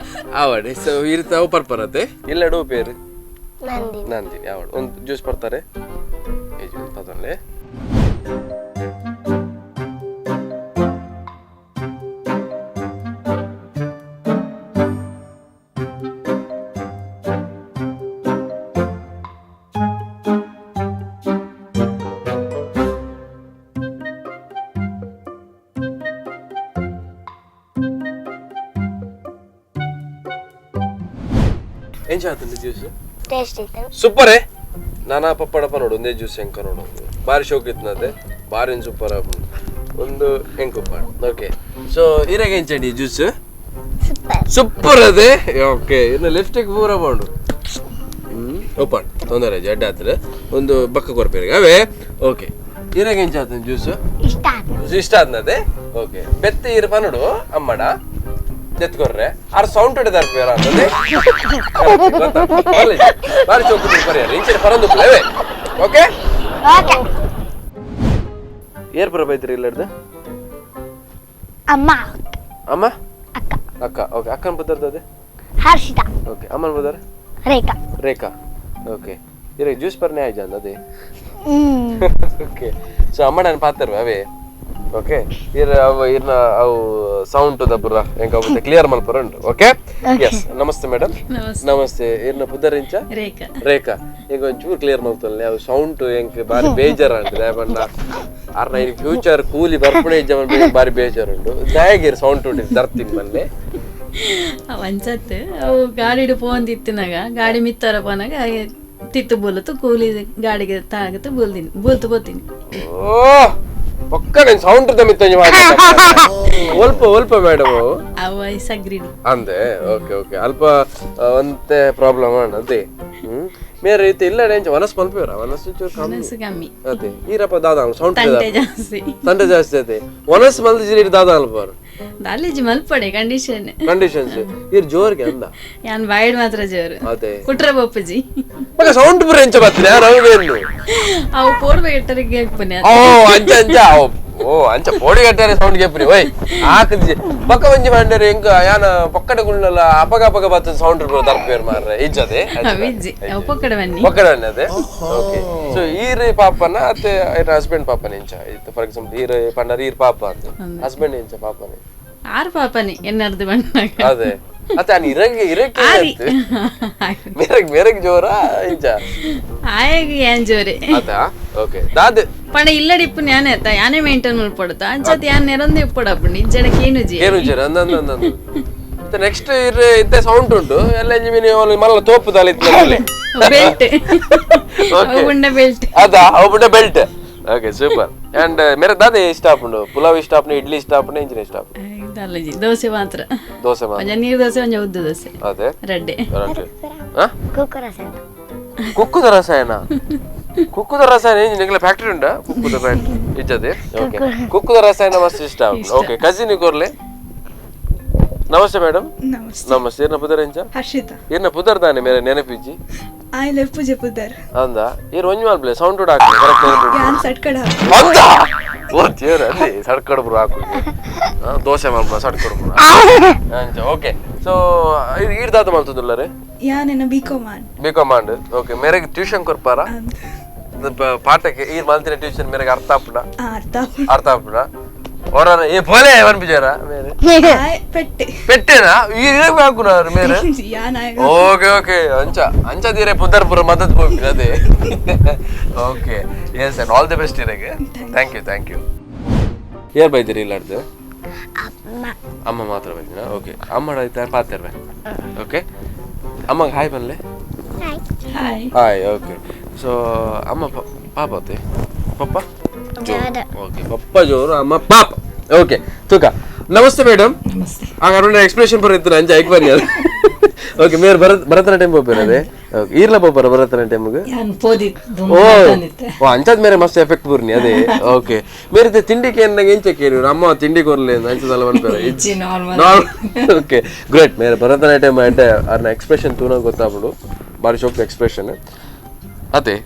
ಆವಡೆ. ಸೊ ಇರ್ತಾವ ಪರ್ಪರತೆ ಇಲ್ಲಡು ಪೇರು ನಂದಿನಿ. ನಂದಿನಿ ಅವಳು ಒಂದು ಜ್ಯೂಸ್ ಪಡ್ತಾರೆ. ಈ ಜ್ಯೂಸ್ ಪತ್ತೊಂದು. ಏನ್ ಚಾತಂడి ಜ್ಯೂಸ್? ಟೇಸ್ಟ್ ಇತ್ತು. ಸೂಪರೇ. ನಾನಾ ಪಪ್ಪಡಪ್ಪ ನೋಡು, ಒಂದೇ ಜ್ಯೂಸ್ ಎಂಕ ನೋಡು, ಬಾರಿ ಶೋಕ್ ಇತ್ತು, ಬಾರಿ ಸೂಪರ್ ಆಪುಂಡು. ಒಂದು ಎಂಕುಪ್ಪ. ಓಕೆ, ಸೊ ಇರಾಗ ಎಂಚಂಡಿ juice? Super. Super ಅದೇ. ಓಕೆ, ಇನ್ನು ಲಿಪ್ಸ್ಟಿಕ್ ಪೂರ ಬೋಂಡು. ಓಪನ್ ತೊಂದರೆ ಜಡ್ಡ ಆತದೆ ಒಂದು ಬಕ್ಕ ಕೊರ್ಪೇರಿಗೆ ಅವೇ. ಓಕೆ, ಇರಾಗ ಎಂಚಾತಂಡಿ ಜ್ಯೂಸ್? ಇಷ್ಟ ಆಯ್ತು. ಇಷ್ಟ ಆದ್ನದೆ. ಓಕೆ, ಬೆತ್ತ ಇರು ಪನೋಡು ಅಮ್ಮಡ ದೆತ್ಕೊರ್ರೆ ಆರ್ ಸೌಂಡ್ ಹೊಡೆದಾರ ಪೇರ ಅಂತದೆ. ಬಾರಿ ಚೌಕು ಪರಿಹಾರ ಇಂಚಿನ ಪರಂದು ಅವೇ. ಓಕೆ. ಓಕೆ. ಏರ್ ಪರ ಬೈತ್ರಿ ಇಲ್ಲಡ್ದು? ಅಮ್ಮ. ಅಮ್ಮ. ಅಕ್ಕ. ಅಕ್ಕ. ಓಕೆ, ಅಕ್ಕನ ಬದರ್ದು ಅದೇ? ಹರ್ಷಿತಾ. ಓಕೆ, ಅಮ್ಮನ ಬದರ್? ರೇಖಾ. ರೇಖಾ. ಓಕೆ, ಇರ ಜ್ಯೂಸ್ ಪರ್ನೆ ಆಯ್ಜ ಅದೇ. ಹ್ಮ್. ಓಕೆ, ಸೊ ಅಮ್ಮ ನಾನು ಪಾತರ್ವ ಅವೇ. ಓಕೆ, ಇರ ಅವು ಇರ್ನ ಅವು ಸೌಂಡ್ ದಬ್ಬುರ ಎಂಕ ಕ್ಲಿಯರ್ ಮಲ್ಪರ ಉಂಟು. Okay, yes. ನಮಸ್ತೆ ಮೇಡಮ್. ನಮಸ್ತೆ. ನಮಸ್ತೆ. ಇರ್ನ ಪುದರಿಂಚ? ರೇಖಾ. ರೇಖಾ, ಈಗ ಒಂಚೂರು ಕ್ಲಿಯರ್ ಮಲ್ತಲ್ಲ ಅವು ಸೌಂಡ್ ಎಂಕ್ ಬಾರಿ ಬೇಜಾರು ಅಂಟದೆ ಬಣ್ಣ ಅರ್ನ ಇನ್ ಫ್ಯೂಚರ್ ಕೂಲಿ ಬರ್ಪುಣೆ ಇಜ್ಜ ಬಾರಿ ಬೇಜಾರು ಉಂಟು. ದಯಗಿರ್ ಸೌಂಡ್ ಉಂಟು ದರ್ತಿನ್ ಮಲ್ಲೆ. ಅವು ಅಂಚತ್ತು ಅವು ಗಾಡಿಡು ಪೋಂದಿತ್ತಿನಾಗ ಗಾಡಿ ಮಿತ್ತಾರ ಪೋನಾಗ ತಿತ್ತು ಬೂಲತ್ತು ಕೂಲಿ ಗಾಡಿಗೆ ತಾಗತ್ತು ಬೂಲ್ದಿನಿ ಬೂಲ್ತು ಪೋತೀನಿ. ಓ ಪಕ್ಕ నేను ಸೌಂಡ್ ದಮಿತ್ತಂಜಿ ಒಲ್ಪ ಒಲ್ಪ ಮೇಡಮ್. ಅವು ಸಗ್ರಿಡಿ. ಅಂದೆ. ಓಕೆ ಓಕೆ, ಅಲ್ಪ ಒಂತೆ ಪ್ರಾಬ್ಲಮ್ ಅಣ್ಣ ಅದೇ. ಹ್ಮ್ ಮೇರೆ ಇತ್ತೆ ಇಲ್ಲ ರೇಂಜ್ ವನಸ್ ಮಲ್ಪೇರ ವನಸ್ ಚೂರು ಕಮ್ಮಿ. ಮನಸ್ಸು ಕಮ್ಮಿ. ಅದೇ ಈರಪ್ಪ ದಾದ ಸೌಂಡ್ ತಂಟೆ ಜಾಸ್ತಿ. ತಂಟೆ ಜಾಸ್ತಿ ಅದೇ ವನಸ್ ಮಲ್ದಿಜಿರಿ ದಾದ ಅಲ್ಪಾರು. ದಾಲೇಜಿ ಮಲ್ಪಡೆ ಕಂಡೀಷನ್. ಕಂಡೀಷನ್ಸ್ ಇರ್ ಜೋರ್ಗೆ ಅಂದ. ಯಾನ್ ಬಾಯ್ಡ್ ಮಾತ್ರ ಜೋರು. ಅದೇ. ಕುಟ್ರ ಬೊಪ್ಪಜಿ. ಮಗ ಸೌಂಡ್ ಪೂರ ಎಂಚ ಬತ್ತಿನ ರವಿವೇನು. ಅವು ಪೋಡ್ಬೇಕಟ್ಟರಿಗೆ ಹಾಕ್ಪನೆ. ಓ ಅಂಚ ಅಂಚ ಓ ಅಂಚ ಪೋಡಿ ಕಟ್ಟಾರೆ ಸೌಂಡ್ ಕೇಪ್ರಿ ಓಯ್ ಆಕಜಿ ಬಕ್ಕ ಒಂಜಿ ಮಂಡರೆ ಎಂಕ ಯಾನ ಪಕ್ಕಡೆ ಗುಳ್ಳಲ್ಲ ಅಪಗ ಅಪಗ ಬತ್ತ ಸೌಂಡ್ ದರ್ಪೇರ್ ಮಾರ್ರೆ ಇಜ್ಜದೆ. ಅವಿಜ್ಜಿ ಅವು ಪೊಕ್ಕಡೆ ಬನ್ನಿ. ಪಕ್ಕಡೆ ಬನ್ನಿ ಅದೇ. ಓಕೆ, ಸೊ ಈರ್ ಪಾಪನ ಅತ್ತೆ ಹಸ್ಬೆಂಡ್ ಪಾಪನ ಎಂಚ ಇತ್ತು? ಫಾರ್ ಎಕ್ಸಾಂಪಲ್ ಈರ್ ಪಂಡರ್ ಈರ್ ಪಾಪ ಅಂತ ಹಸ್ಬೆಂಡ್ ಎಂಚ ಪಾಪನೆ? ಆರು ಪಾಪನೆ ಎನ್ನರ್ದು ಬಣ್ಣಾಗ. ಅದೇ ಅತ್ತೆ ಅನ್ ಇರಂಗೆ ಇರಕ್ಕೆ ಆರಿ. ಮೇರೆಗ್ ಮೇರೆಗ್ ಜೋರ ಇಂಚ. ಆಯಾಗ ಏನ್ ಜೋರೆ. ಅದ ಓಕೆ ದಾದ. ಪಣ ಇಲ್ಲಡಿ ಇಪ್ಪು ಯಾನೆ ಅತ್ತ ಯಾನೆ ಮೇಂಟೈನ್ ಮಲ್ಪಡುತ್ತ ಅಂಚತ್ ಯಾನ್ ನೆರಂದು ಇಪ್ಪಡಪ್ಪು ನಿಜ್ಜಡಕ್ಕೆ ಏನು ಜಿ. ಏನು ಜರ ಅಂದ ಅಂದ ಅಂದ ನೆಕ್ಸ್ಟ್ ಇರ್ ಇದ್ದೆ ಸೌಂಡ್ ಉಂಟು ಎಲ್ಲ ಇಂಜಿ ಮಲ್ಲ ತೋಪು ದಾಲಿ ಬೆಲ್ಟ್ ಅವು ಬೆಲ್ಟ್. ಅದ ಅವು belt. Okay super. And ಮೇರೆ ದಾದೆ ಇಷ್ಟ ಆಪುಂಡು? ಪುಲಾವ್ ಇಷ್ಟ ಆಪುಂಡು, ಇಡ್ಲಿ ಇಷ್ಟ ಆಪುಂಡು, ಇಂಜಿನ ಇಷ್ಟ ಆಪುಂಡು? ದಾಲಜಿ ದೋಸೆ ಮಾತ್ರ. ದೋಸೆ ಮಾತ್ರ. ಒಂಜ ನೀರು ದೋಸೆ ಒಂಜ ಉದ್ದು ದೋಸೆ. ಅದೇ. ರಡ್ಡೆ. ಕುಕ್ಕುರ ರಸಾಯನ. ಕುಕ್ಕುದ ರಸಾಯನ. ಕುಕ್ಕುದ ರಸಾಯನ ಏನು ನಿಂಗೆಲ್ಲ ಫ್ಯಾಕ್ಟರಿ ಉಂಟಾ ಕುಕ್ಕುದ ಫ್ಯಾಕ್ಟರಿ ಇಜ್ಜದೆ? ಓಕೆ, ಕುಕ್ಕುದ ರಸಾಯನ ಮಸ್ತ್ ಇಷ್ಟ ಆಪುಂಡು. ಓಕೆ, ಕಸಿನ್ ಕೊರ್ಲೆ. ನಮಸ್ತೆ ಮೇಡಮ್. ನಮಸ್ತೆ. ನಮಸ್ತೆ. ಇರ್ನ ಪುದರ್ ಎಂಚ? ಹರ್ಷಿತಾ. ಇರ್ನ ಪುದರ್ ತಾನೆ ಮೇರೆ ನೆನಪಿಜ್ಜಿ. ಆಯ್ಲೆ ಪೂಜೆ ಪುದರ್. ಅಂದ ಇರ್ ಒಂಜಿ ಮಲ್ಪ್ಲೆ ಸೌಂಡ್ ಹಾಕು ಕರೆಕ್ಟ್ ನೆನಪು. ಯಾನ್ ಸಟ್ಕಡ. ಅಂದ ಓ ದೇವ್ರ ಅದೇ ಸಡ್ಕಡ ಪೂರ ಹಾಕು ದೋಸೆ ಮಲ್ಪ ಸಡ್ಕಡ ಪೂರ ಅಂಚ. ಓಕೆ, ಸೊ ಈರ್ ದಾದ ಮಲ್ತದುಲ್ಲರೆ? ಯಾನೆನ ಬಿಕಾಮ್ ಆನ್. BCom and. Okay, ಮೇರೆಗೆ ಟ್ಯೂಷನ್ ಕೊರ್ಪಾರ ಪಾಠಕ್ಕೆ? ಈರ್ ಮಲ್ತಿನ ಟ್ಯೂಷನ್ ಮೇರೆಗೆ ಅರ್ಥ ಆಪುಂಡ? ಅರ್ಥ. ಅರ್ಥ ಆಪುಂಡ? ಹೊರ ಏ ಪೋಲೆ ಪನ್ಪಿಜಾರ ಮೇರೆ? ಪೆಟ್ಟೆ. ಪೆಟ್ಟೆನಾ? ಈ ಹಾಕುನಾರು ಮೇರೆ? ಓಕೆ ಓಕೆ, ಅಂಚ ಅಂಚ ತೀರೆ ಪುದರ್ ಪುರ ಮದತ್ ಪೋಪಿನ ಅದೇ. Okay, yes, and all the best ಇರೆಗೆ. Thank you, thank you. ಏರ್ ಬೈದಿರಿ ಇಲ್ಲಾಡ್ದು? ಅಮ್ಮ ಮಾತ್ರ ಬೈದಿನ? ಓಕೆ, ಅಮ್ಮ ಆಯ್ತಾ ಪಾತಿರ್ವೆ. ಓಕೆ, ಅಮ್ಮಗೆ hi ಬನ್ಲೆ. Hi. Hi. Okay, so ಅಮ್ಮ ಪಾಪ ಪಪ್ಪ ಓಕೆ, ಪಪ್ಪ ಜೋರು, ಅಮ್ಮ ಪಾಪ. ಓಕೆ, ತುಕ ನಮಸ್ತೆ ಮೇಡಮ್. ನಮಸ್ತೆ. ಹಾಗಾದ್ರೆ ಎಕ್ಸ್ಪ್ರೆಷನ್ ಬರುತ್ತೆ ಅಂಜ ಐಕ್ ಬನ್ನಿ ಅದು. ಓಕೆ, ಮೇರ್ ಭರತನಾಟ್ಯಂ ಪೋಪಿರದೆ? ಈರ್ಲ ಪೋಪರ ಭರತನಾಟ್ಯಂಗೆ? ಓ ಓ, ಅಂಚಾದ ಮೇರೆ ಮಸ್ತ್ ಎಫೆಕ್ಟ್ ಬುರ್ನಿ ಅದೇ. ಓಕೆ, ಮೇರೆ ತಿಂಡಿ ಕೇನ್ನಾಗ ಎಂಚ ಕೇಳಿ ಅಮ್ಮ ತಿಂಡಿ ಕೊರ್ಲೆ ಅಂಚದಲ್ಲ ಪನ್ಪೆರ? Okay, great. ಮೇರೆ ಭರತನಾಟ್ಯಂ అంటే ಅರ್ನ ಎಕ್ಸ್ಪ್ರೆಷನ್ ತೂನ ಗೊತ್ತಾಗ್ಬಿಡು, ಬಾರಿ ಶೋಕ್ ಎಕ್ಸ್ಪ್ರೆಷನ್ ಅದೇ.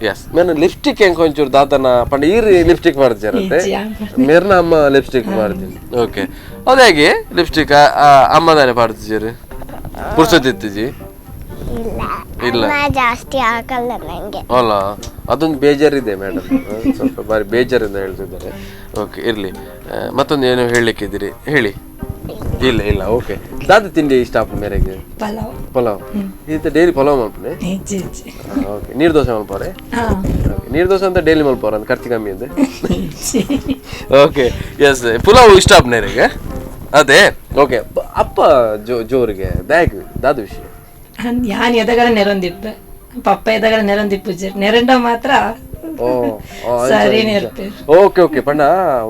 ಎಸ್, ಮೇನ ಲಿಪ್ಸ್ಟಿಕ್ ಹೆಂಗ್ ಒಂಚೂರು ದಾತನ ಪಂಡ ಈರ್ ಲಿಪ್ಸ್ಟಿಕ್ ಮಾಡ್ತಿರತ್ತೆ, ಮೇರ್ನ ಅಮ್ಮ ಲಿಪ್ಸ್ಟಿಕ್ ಮಾಡ್ತೀನಿ. ಓಕೆ, ಅದಾಗಿ ಲಿಪ್ಸ್ಟಿಕ್ ಅಮ್ಮ ತಾನೆ ಪಾಡ್ತಿದ್ದೀರಿ? ಪುರ್ಸೊತ್ತಿತ್ತೀಜಿ? ಇಲ್ಲ, ಜಾಸ್ತಿ ಆಗಲ್ಲ ನಂಗೆ. ಅಲ್ಲ, ಅದೊಂದು ಬೇಜಾರಿದೆ ಮೇಡಮ್, ಸ್ವಲ್ಪ ಬಾರಿ ಬೇಜಾರಿಂದ ಹೇಳ್ತಿದ್ದಾರೆ. ಓಕೆ, ಇರಲಿ. ಮತ್ತೊಂದು ಏನು ಹೇಳಲಿಕ್ಕಿದ್ದೀರಿ ಹೇಳಿ? ಇಲ್ಲ ಇಲ್ಲ. ಓಕೆ, ದಾದ ತಿಂಡಿ ಇಷ್ಟ ಆಪ ಮೇರೆಗೆ? ಪಲಾವ್. ಪಲಾವ್ ಇದು ಡೈಲಿ ಪಲಾವ್ ಮಲ್ಪನೆ? ಓಕೆ, ನೀರು ದೋಸೆ ಮಲ್ಪಾರೆ? ನೀರು ದೋಸೆ ಅಂತ ಡೈಲಿ ಮಲ್ಪಾರ ಅಂತ ಖರ್ಚು ಕಮ್ಮಿ ಇದೆ. ಓಕೆ, ಎಸ್, ಪುಲಾವ್ ಇಷ್ಟ ಆಪ ಮೇರೆಗೆ ಅದೇ. ಓಕೆ, ಅಪ್ಪ ಜೋರಿಗೆ ಬ್ಯಾಗ್ ದಾದ ವಿಷಯ? ಯಾನ್ ಎದಗಲ ನೆರೊಂದಿಪ್ಪೆ, ಪಪ್ಪ ಎದಗಲ ನೆರೊಂದಿಪ್ಪು, ನೆರಂಡ ಮಾತ್ರ ಸರಿ ನೆರ್ಪೆ. ಓಕೆ ಓಕೆ, ಪಂಡ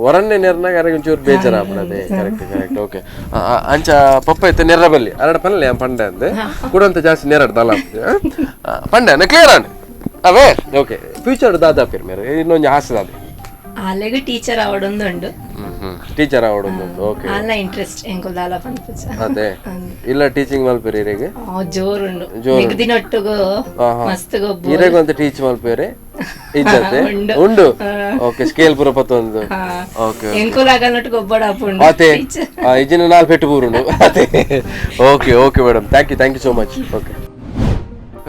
ಹೊರನ್ನೆ ನೆರ್ನಾಗ ಅರಗೆ ಒಂಚೂರು ಬೇಜಾರಾಗ್ಬಿಡದೆ. Correct correct. Okay, ಅಂಚ ಪಪ್ಪ ಇತ್ತ ನೆರ್ರ ಬಲ್ಲಿ ಅರಡ ಪಲ್ಲೆ ಪಂಡೆ ಅಂದೆ ಕೂಡಂತ ಜಾಸ್ತಿ ನೆರಡ್ದಲ್ಲ ಪಂಡೆ ಕ್ಲಿಯರ್ ಅಂಡ್ ಅವೇ. ಓಕೆ, ಫ್ಯೂಚರ್ ದಾದಾಪಿರ್ ಮೇರೆ ಇನ್ನೊಂದು ಆಸೆ ದಾದೆ? ಆಲೆಗ್ ಟೀಚರ್ ಆವಡೊಂದುಂಡು. ಟೀಚರ್ ಆವಡೊಂದುಂಡು. ಓಕೆ, ಆಲ್ನ ಇಂಟ್ರೆಸ್ಟ್ ಎಂಕುಲ್ ದಾಲ ಪನ್ಪುಜ. ಅದೇ ಇಲ್ಲ ಟೀಚಿಂಗ್ ಮಲ್ಪೆರೆ ಇರೆಗ್? ಜೋರುಂಡು, ನಿಗದಿನೊಟ್ಟುಗು ಮಸ್ತ್ ಗೊಬ್ಬು. ಇರೆಗ್ ಅಂತ ಟೀಚ್ ಮಲ್ಪೆರೆ ಇಜ್ಜತೆ ಉಂಡು? ಓಕೆ, ಸ್ಕೇಲ್ ಪೂರ ಪತ್ತೊಂದು. ಓಕೆ, ಎಂಕುಲ್ ಆಗಲ್ನೊಟ್ಟು ಗೊಬ್ಬಡ ಆಪುಂಡು. ಅದೇ ಇಜ್ಜಿನ ನಾಲ್ ಪೆಟ್ಟು ಪೂರುಂಡು ಅದೇ. Okay okay madam, thank you, thank you so much. Okay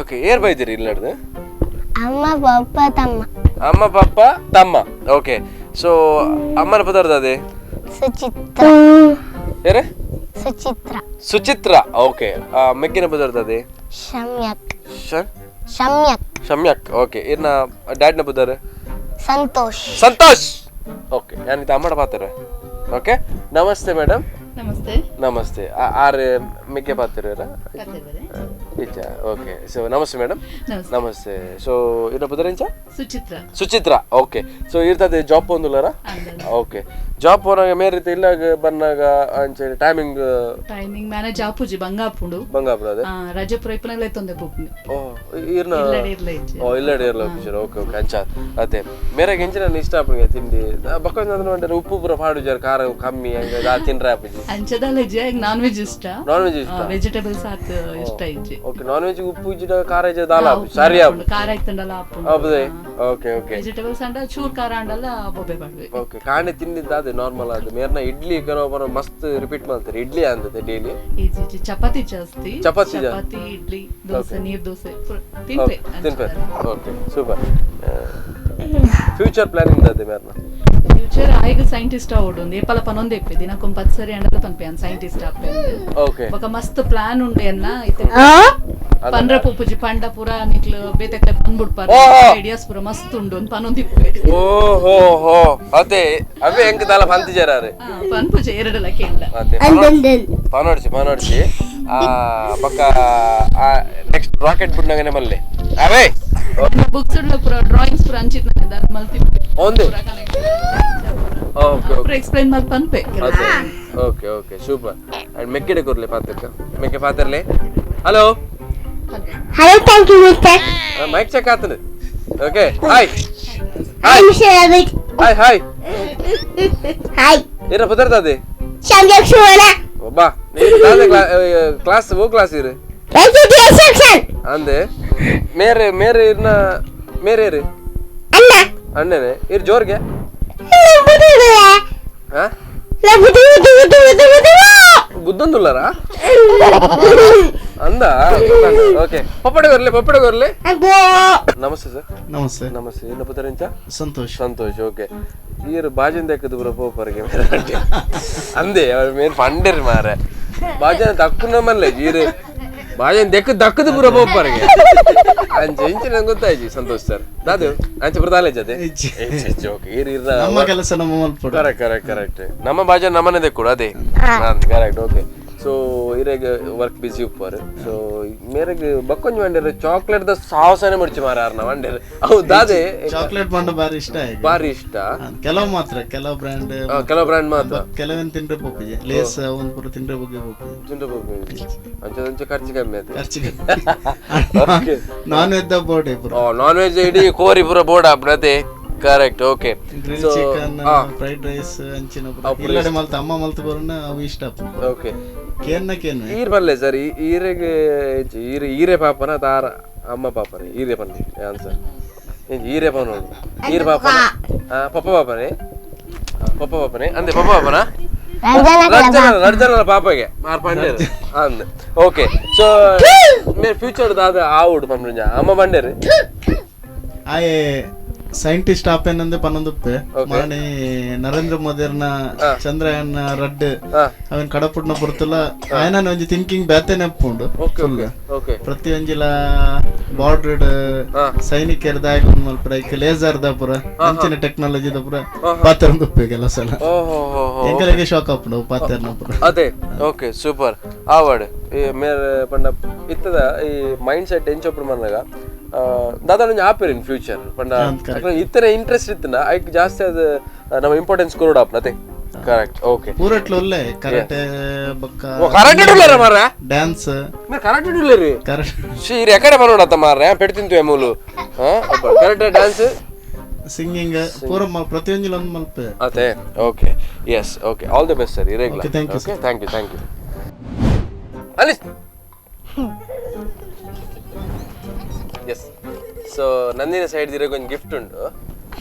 okay, ಏರ್ ಬೈದಿರಿ ಇಲ್ಲಡ್ದು? ಅಮ್ಮ ಪಪ್ಪ ತಮ್ಮ. ಅಮ್ಮ ಪಪ್ಪ ತಮ್ಮ. ಓಕೆ, ಸೊ ಅಮ್ಮನ ಪದಾರ್ಥ ಅದೇ? ಸುಚಿತ್ರ. ಏರೆ? ಸುಚಿತ್ರ. ಸುಚಿತ್ರ. ಓಕೆ, ಮೆಗ್ಗಿನ ಪದಾರ್ಥ ಅದೇ? ಶಮ್ಯಕ್. ಶಮ್ಯಕ್. ಶಮ್ಯಕ್. ಓಕೆ, ಇರ್ನ ಡ್ಯಾಡ್ನ ಪದಾರ? ಸಂತೋಷ್. ಸಂತೋಷ್. ಓಕೆ, ನಾನು ಇದು ಅಮ್ಮಡ ಪಾತ್ರ. ಓಕೆ, ನಮಸ್ತೆ ಮೇಡಮ್. ನಮಸ್ತೆ. ನಮಸ್ತೆ. ಆರ್ ಮೆಗ್ಗೆ ಪಾತ್ರ? ಓಕೆ, ಸೊ ನಮಸ್ತೆ ಮೇಡಮ್. ನಮಸ್ತೆ. ಸೊ ಇರ ಪದರಿಂಚ? ಸುಚಿತ್ರ. ಸುಚಿತ್ರ. ಓಕೆ, ಸೊ ಇರ್ತದೆ ಜಾಬ್ ಒಂದುಲ್ಲರ? ಓಕೆ, ಜಾಬ್ ಪೋನಾಗ ಮೇರಿತ ಇಲ್ಲ ಬನ್ನಾಗ ಅಂಚೆ timing? Timing manage ಆಪುಜಿ, ಬಂಗಾಪುಂಡು. ಬಂಗಾಪುರ ಅದೇ ರಜಪುರ ಇಪ್ಪನಾಗಲೇ ತೊಂದೆ ಪೋಪುಂಡು. ಓ ಇರ್ನ ಓ ಇಲ್ಲಡೆ ಇರ್ಲ officer. Okay okay, ಅಂಚ ಅದೇ ಮೇರೆಗೆ ಎಂಚಿನ ಇಷ್ಟ ಆಪುಂಡು ತಿಂಡಿ? ಬಕ್ಕೊಂದು ಉಪ್ಪು ಪೂರ ಪಾಡುಜಾರ, ಖಾರ ಕಮ್ಮಿ ಹಂಗ ದಾ ತಿನ್ರೆ ಆಪುಜಿ. ಅಂಚದಲ್ಲ ನಾನ್ ವೆಜ್ ಇಷ್ಟ. ನಾನ್ ವೆಜ್ ಇಷ್ಟ, ವೆಜಿಟೇಬಲ್ಸ್ ಆತ್ ಇಷ್ಟ ಇಜ್ಜಿ. Okay, non veg ಉಪ್ಪು ಇಜ್ಜಿಡ ಖಾರ ಇಜ್ಜ ದಾಲ ಆಪುಜಿ ಸರಿ ಆಪುಜಿ. ಖಾರ ಇತ್ತಂಡಲ ಆಪುಂಡು. ಹೌದೇ? Okay okay. Vegetables ಅಂಡ ಚೂರ್ ಖಾರ ಅಂಡಲ ಬೊಬ್ಬೆ ಪಾಡ್ವೆ. ಓಕೆ, ಕಾಣೆ ತಿಂದಿದ್ದ ಅದೇ ನಾರ್ಮಲ್ ಅದು ಮೇರ್ನ ಇಡ್ಲಿ ಕೆಲವೊಬ್ಬರು ಮಸ್ತ್ ರಿಪೀಟ್ ಮಾಡ್ತಾರೆ ಇಡ್ಲಿ ಅಂತದೆ ಡೈಲಿ. ಇಜ್ಜಿ ಚಪಾತಿ ಜಾಸ್ತಿ, ಚಪಾತಿ ಚಪಾತಿ ಇಡ್ಲಿ ದೋಸೆ ನೀರ್ ದೋಸೆ ತಿನ್ಪೆ ತಿನ್ಪೆ. Okay, super. Future planning ದಾದೆ ಮೇರ್ನ? ಫ್ಯೂಚರ್ ಆಯ್ಗ ಸೈಂಟಿಸ್ಟ್ ಆವೊಡು ಏಪಲ ಪನೊಂದು ಇಪ್ಪೆ ದಿನಕ್ಕೊಮ್ಮೆ 10 ಸರಿ ಅಂಡಲ ಪನ್ಪೆ ಅನ್ ಸೈಂಟಿಸ್ಟ್ ಆಪೆ. ಓಕೆ, ಬೊಕ ಮಸ್ತ್ ಪ್ಲಾನ್ ಉಂಡೆ ಅನ್ನ ಇತ್ತೆ ಪನ್ರ ಪೂಪುಜಿ ಪಂಡ ಪೂರ ನಿಕ್ಲು ಬೇತೆಕ್ಲೆ ಪನ್ಬುಡ್ಪಾರ ಐಡಿಯಾಸ್ ಪೂರ ಮಸ್ತ್ ಉಂಡು ಅಂದ್ ಪನೊಂದು ಇಪ್ಪೆ. ಓ ಹೋ ಹೋ, ಅದೇ ಅವೇ ಎಂಕ್ ದಾಲ ಪಂತಿಜಾರೆ ಪನ್ಪುಜಿ ಎರಡಲ ಕೇಂಡ ಅದೇ ಪನೋಡ್ಸಿ ಪನೋಡ್ಸಿ ಆ ಬೊಕ ನೆಕ್ಸ್ಟ್ ರಾಕೆಟ್ ಬುಡ್ನಗನೆ ಮಲ್ಲೆ ಅವೇ ಬುಕ್ಸ್ ಪೂರ ಡ್ರಾಯಿಂಗ್ಸ್ ಪೂರ ಅಂಚಿತ್ ದಾದ ಮಲ್ತಿಪ್ಪೆ. ಒಂದೇ okay okay, explain ಮಲ್ ಪನ್ಪೆ. Okay okay, super. And ಮೆಕ್ಕೆಡೆ ಕೊರ್ಲೆ ಪಾತ್ರಕ್ಕ ಮೆಕ್ಕೆ ಪಾತ್ರಲೆ. Hello hello, thank you mister. Mic check ಆತನೆ. Okay, hi hi hi hi hi. ಏನ ಪದರ್ದಾದೆ? ಶಮ್ಯಕ್ ಸುವರ್ಣ. ಒಬ್ಬ ಕ್ಲಾಸ್ ಓ ಕ್ಲಾಸ್ ಇರು ಅಂದೆ ಮೇರೆ ಮೇರೆ ಇರ್ನ ಮೇರೆ ಇರು ಅಣ್ಣ ಅಣ್ಣನೆ ಇರ್ ಜೋರ್ಗೆ ಗುದ್ದೊಂದುಲ್ಲಾರ? ಅಂದ ಓಕೆ ಪಪ್ಪಡೆ ಬರ್ಲೆ ಪಪ್ಪಡೆ ಬರ್ಲೆ. ನಮಸ್ತೆ ಸರ್. ನಮಸ್ತೆ. ನಮಸ್ತೆ. ಇನ್ನ ಪುತರಿಂಚ? ಸಂತೋಷ್. ಸಂತೋಷ್. ಓಕೆ ಈರು ಬಾಜಿನ ದಕ್ಕದು ಪೂರ ಪೋಪರ್ಗೆ ಅಂದೆ ಅವ್ರ ಮೇನ್ ಫಂಡೇರ್ ಮಾರೆ ಬಾಜನ ದಕ್ಕುನ ಮಲ್ಲೆ ಈರು ಬಾಜನ ದೆಕ್ಕ ದಕ್ಕದು ಪೂರ ಪೋಪರ್ಗೆ ಅಂಚೆ ಇಂಚೆ ನಂಗೆ ಗೊತ್ತಾಯ್ತು ಸಂತೋಷ್ ಸರ್ ದಾದು ಅಂಚೆ ಪೂರ ದಾಲೇಜ್ ಅದೇ ಓಕೆ ಈರು ಇರ್ನ ನಮ್ಮ ಕೆಲಸ ನಮ್ಮ ಮಲ್ಪಡು. Correct correct correct. ನಮ್ಮ ಬಾಜನ ನಮ್ಮನೆ ದಕ್ಕುಡು ಅದೇ correct. Okay so ಇರೆಗ್ work busy ಉಪ್ಪರ್ so ಮೇರೆಗ್ ಬಕ್ಕೊಂಜಿ ವಂಡೇರ್ ಚಾಕ್ಲೇಟ್ the ಸಾಹಸನೆ ಮುಡ್ಚಿ ಮಾರ ಅರ್ನ ವಂಡೇರ್ ಅವು ದಾದೆ ಚಾಕ್ಲೇಟ್ ಮಂಡ ಬಾರಿ ಇಷ್ಟ ಆಯ್ತು. ಬಾರಿ ಇಷ್ಟ. ಕೆಲವು ಮಾತ್ರ ಕೆಲವು ಬ್ರ್ಯಾಂಡ್ ಕೆಲವು ಬ್ರ್ಯಾಂಡ್ ಮಾತ್ರ ಕೆಲವೇನು ತಿಂದ್ರೆ ಪೋಪಿಜೆ ಲೇಸ್ ಒಂದು ಪೂರ ತಿಂದ್ರೆ ಬಗ್ಗೆ ಪೋಪಿಜೆ ತಿಂದ್ರೆ ಪೋಪಿಜೆ ಅಂಚೆ ಅಂಚೆ ಖರ್ಚು ಕಮ್ಮಿ ಆಯ್ತು. ಖರ್ಚು ಕಮ್ಮಿ. ನಾನ್ ವೆಜ್ ಬೋರ್ಡ್ ಪೂರ. ನಾನ್ ವೆಜ್ ಇಡೀ ಕೋರಿ ಪೂರ ಬೋರ್ಡ್ ಅದೇ correct. Okay grill chicken fried rice ಅಂಚಿನ ಇಲ್ಲಡೆ ಮಲ್ತ ಅಮ್ಮ ಮಲ್ತ ಬರೋಣ ಅವು ಇಷ್ಟ. ಓಕೆ ಕೇನ್ನ ಕೇನ್ ಈರ್ ಬಲ್ಲೆ ಸರ್ ಈರೆಗೆ ಈರೆ ಈರೆ ಪಾಪನ ತಾರ ಅಮ್ಮ ಪಾಪನೆ ಈರೆ ಬನ್ನಿ ಆನ್ಸರ್ ಈರೆ ಪನ ಈರ್ ಪಾಪನ ಪಪ್ಪ ಪಾಪನೆ ಪಪ್ಪ ಪಾಪನೆ ಅಂದೆ ಪಪ್ಪ ಪಾಪನ ರಡ್ಜನ ಪಾಪಗೆ ಮಾರ್ ಪಂಡೇರು ಅಂದೆ. ಓಕೆ ಸೊ ಮೇರೆ ಫ್ಯೂಚರ್ ದಾದ ಆವುಡು ಪಂಡ್ರಂಜ ಅಮ್ಮ ಬಂಡೇರು ಆಯೆ ಸೈಂಟಿಸ್ಟ್ ಆಪೇನಂದೆ ಪನ್ನೊಂದುಪ್ಪೆ ಮಾಣಿ ನರೇಂದ್ರ ಮೋದಿಯರ್ನ ಚಂದ್ರಯಾನ ರಡ್ಡ್ ಅವನ್ ಕಡಪುಡ್ನ ಪೊರ್ತುಲ ಆಯನ ಒಂಜಿ ಥಿಂಕಿಂಗ್ ಬೇತೆನೆ ಉಪ್ಪುಂಡು. ಪ್ರತಿ ಒಂಜಿಲ ಬಾರ್ಡರ್ ಸೈನಿಕರ ದಾಯಕ ಮಲ್ಪುರ ಐಕ್ ಲೇಸರ್ ದ ಪುರ ಅಂಚಿನ ಟೆಕ್ನಾಲಜಿ ದ ಪುರ ಪಾತೆರೊಂದುಪ್ಪೆ ಕೆಲವು ಸಲ ಎಂಕಲೆಗೆ ಶಾಕ್ ಆಪುಂಡು ಪಾತೆರ್ನ ಪುರ. ಅದೇ ಓಕೆ ಸೂಪರ್ ಆವಡ್ ಈ ಮೇರೆ ಪಂಡ ಇತ್ತದ ಈ ಮೈಂಡ್ ಸೆಟ್ ಎಂಚೊಪ್ಪು ಮನ್ನಗ ದಾದಾ ಒಂಜಿ ಆಪೇರ್ ಇನ್ ಫ್ಯೂಚರ್ ಪಂಡ ಇತ್ತನೆ ಇಂಟ್ರೆಸ್ಟ್ ಇತ್ತನ ಐಕ್ ಜಾಸ್ತಿ ಅದು ನಮ್ಮ ಇಂಪಾರ್ಟೆನ್ಸ್ ಕೊರಡು ಆಪ್ನತೆ ಕರೆಕ್ಟ್. ಓಕೆ ಪೂರಟ್ಲ ಒಲ್ಲೆ ಕರಾಟೆ ಬೊಕ್ಕ ಕರಾಟೆ ಉಲ್ಲೆರ ಮಾರ್ರೆ ಡ್ಯಾನ್ಸ್ ಮೇರ್ ಕರಾಟೆ ಉಲ್ಲೆರಿ ಕರಾಟೆ she ಇರ್ ಎಕಡೆ ಬರೋಡತ್ತ ಮಾರ್ರೆ ಪೆಟ್ಟು ತಿಂತು ಮೂಲು karate dance singing ಪೂರ ಪ್ರತಿಯೊಂಜಿಲ ಒಂದು ಮಲ್ಪೆ ಅದೇ okay yes okay all the best sir ಇರೇಗ್ಲ. Okay thank you okay thank you thank you ಅಲ್ಲಿ S so Nandini side ಇರೋ ಒಂದು ಗಿಫ್ಟ್ ಉಂಟು.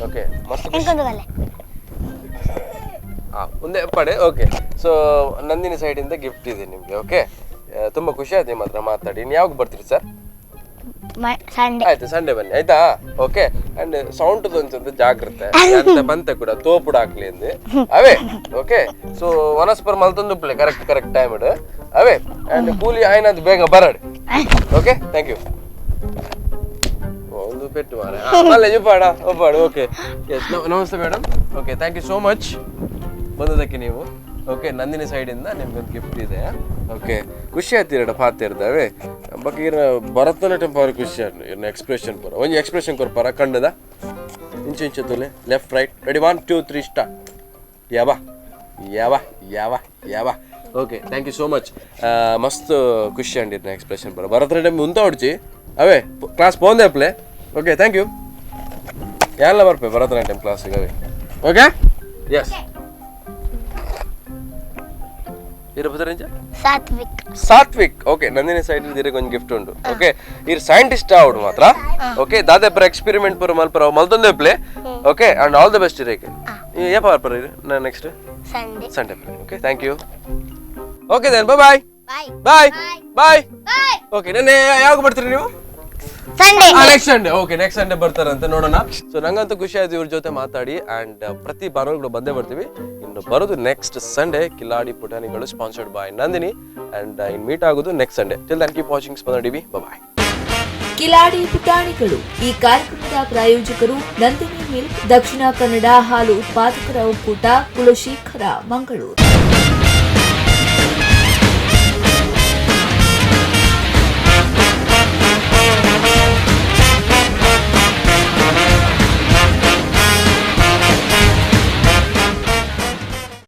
ಓಕೆ ಮಸ್ತ್ ಒಂದೇ ಪಡೆ. ಓಕೆ ಸೊ ನಂದಿನಿ ಸೈಡಿಂದ ಗಿಫ್ಟ್ ಇದೆ ನಿಮಗೆ. ಓಕೆ ತುಂಬ ಖುಷಿ ಆಯ್ತು ನಿಮ್ಮ ಹತ್ರ ಮಾತಾಡಿ. ಇನ್ನು ಯಾವಾಗ ಬರ್ತೀರಿ ಸರ್? ಸಂಡೇ. ಆಯ್ತು ಸಂಡೇ ಬನ್ನಿ ಆಯ್ತಾ. Okay and sound ಒಂಚೂರು ಜಾಗ್ರತೆ ಅಂತ ಬಂತೆ ಕೂಡ ತೋಪುಡು ಹಾಕ್ಲಿ ಅಂದೆ ಅವೇ. ಓಕೆ ಸೊ ವನಸ್ಪರ್ ಮಲ್ತೊಂದು play correct correct time ಇಡು ಅವೇ ಅಂಡ್ ಕೂಲಿ ಆಯ್ನದು ಬೇಗ ಬರಡು. Okay thank you. ಒಂದು ಪೆಟ್ಟು ಮಾರ ಅಲ್ಲ ಜುಪ್ಪಾಡ ಒಪ್ಪಾಡು. ಓಕೆ ಎಸ್ ನಮಸ್ತೆ madam. Okay thank you so much ಬಂದದಕ್ಕೆ ನೀವು. ಓಕೆ ನಂದಿನಿ ಸೈಡಿಂದ ನಿಮ್ಗೊಂದು ಗಿಫ್ಟ್ ಇದೆ. ಓಕೆ ಖುಷಿ ಆಯ್ತು ಪಾತಿರ್ದಾವೆ ಬಟ್ ಇರ ಭರತನಾಟ್ಯಂ ಪವರ್ ಖುಷಿ ಆಯ್ತು ಇರ್ನ ಎಕ್ಸ್ಪ್ರೆಷನ್ ಪೂರ ಒಂಜಿ ಎಕ್ಸ್ಪ್ರೆಷನ್ ಕೊರ್ಪಾರ ಕಂಡದ ಇಂಚು ಇಂಚು ತುಲೆ left right ready 1 2 3 start ಯಾವ ಯಾವ ಯಾವ ಯಾವ. Okay thank you so much ಮಸ್ತ್ ಖುಷಿ ಅಂಡ್ ಇರ್ನ ಎಕ್ಸ್ಪ್ರೆಷನ್ ಪೂರ ಭರತನಾಟ್ಯಂ ಉಂತ ಹೊಡ್ಚಿ ಅವೇ ಕ್ಲಾಸ್ ಪೋಂದೆ ಅಪ್ಲೆ. Okay thank you ಎಲ್ಲ ಬರ್ಪೆ ಭರತನಾಟ್ಯಂ ಕ್ಲಾಸಿಗೆ ಅವೇ. Okay yes Satvik. Satvik okay Nandini side ಇರಕ್ಕೆ ಒಂದು ಗಿಫ್ಟ್ ಉಂಟು. ಓಕೆ ಇರ್ ಸೈಂಟಿಸ್ಟ್ ಆವಡು ಮಾತ್ರ. ಓಕೆ ದಾದೆ ಪರ ಎಕ್ಸ್ಪೆರಿಮೆಂಟ್ ಪೂರ ಮಲ್ಪರ ಮಲ್ತೊಂದೇ play. Okay and all the best ಇರಕ್ಕೆ. ಏಪ ಬರ್ಪರ ಇರು next Sunday Sunday. Okay thank you. Okay then bye bye bye bye. Okay ನೆನ್ನೆ ಯಾವಾಗ ಬರ್ತೀರಿ ನೀವು? Sunday. Next Sunday. Okay next Sunday ಬರ್ತಾರಂತೆ ನೋಡೋಣ. ಸೊ ನಂಗಂತೂ ಖುಷಿ ಆಯ್ತು ಇವ್ರ ಜೊತೆ ಮಾತಾಡಿ ಅಂಡ್ ಪ್ರತಿ ಭಾನುವಾರ ಬಂದೇ ಬರ್ತೀವಿ. ಇನ್ನು ಬರೋದು next Sunday Kiladi Putanigalu sponsored by Nandini and in meet ಆಗೋದು next Sunday. Till then keep watching Spandana TV. Bye. Kiladi ಪುಟಾಣಿಗಳು ಈ ಕಾರ್ಯಕ್ರಮದ ಪ್ರಾಯೋಜಕರು ನಂದಿನಿ ಮಿಲ್ಕ್, ದಕ್ಷಿಣ ಕನ್ನಡ ಹಾಲು ಉತ್ಪಾದಕರ ಒಕ್ಕೂಟ, ಕುಲಶೇಖರ, ಮಂಗಳೂರು.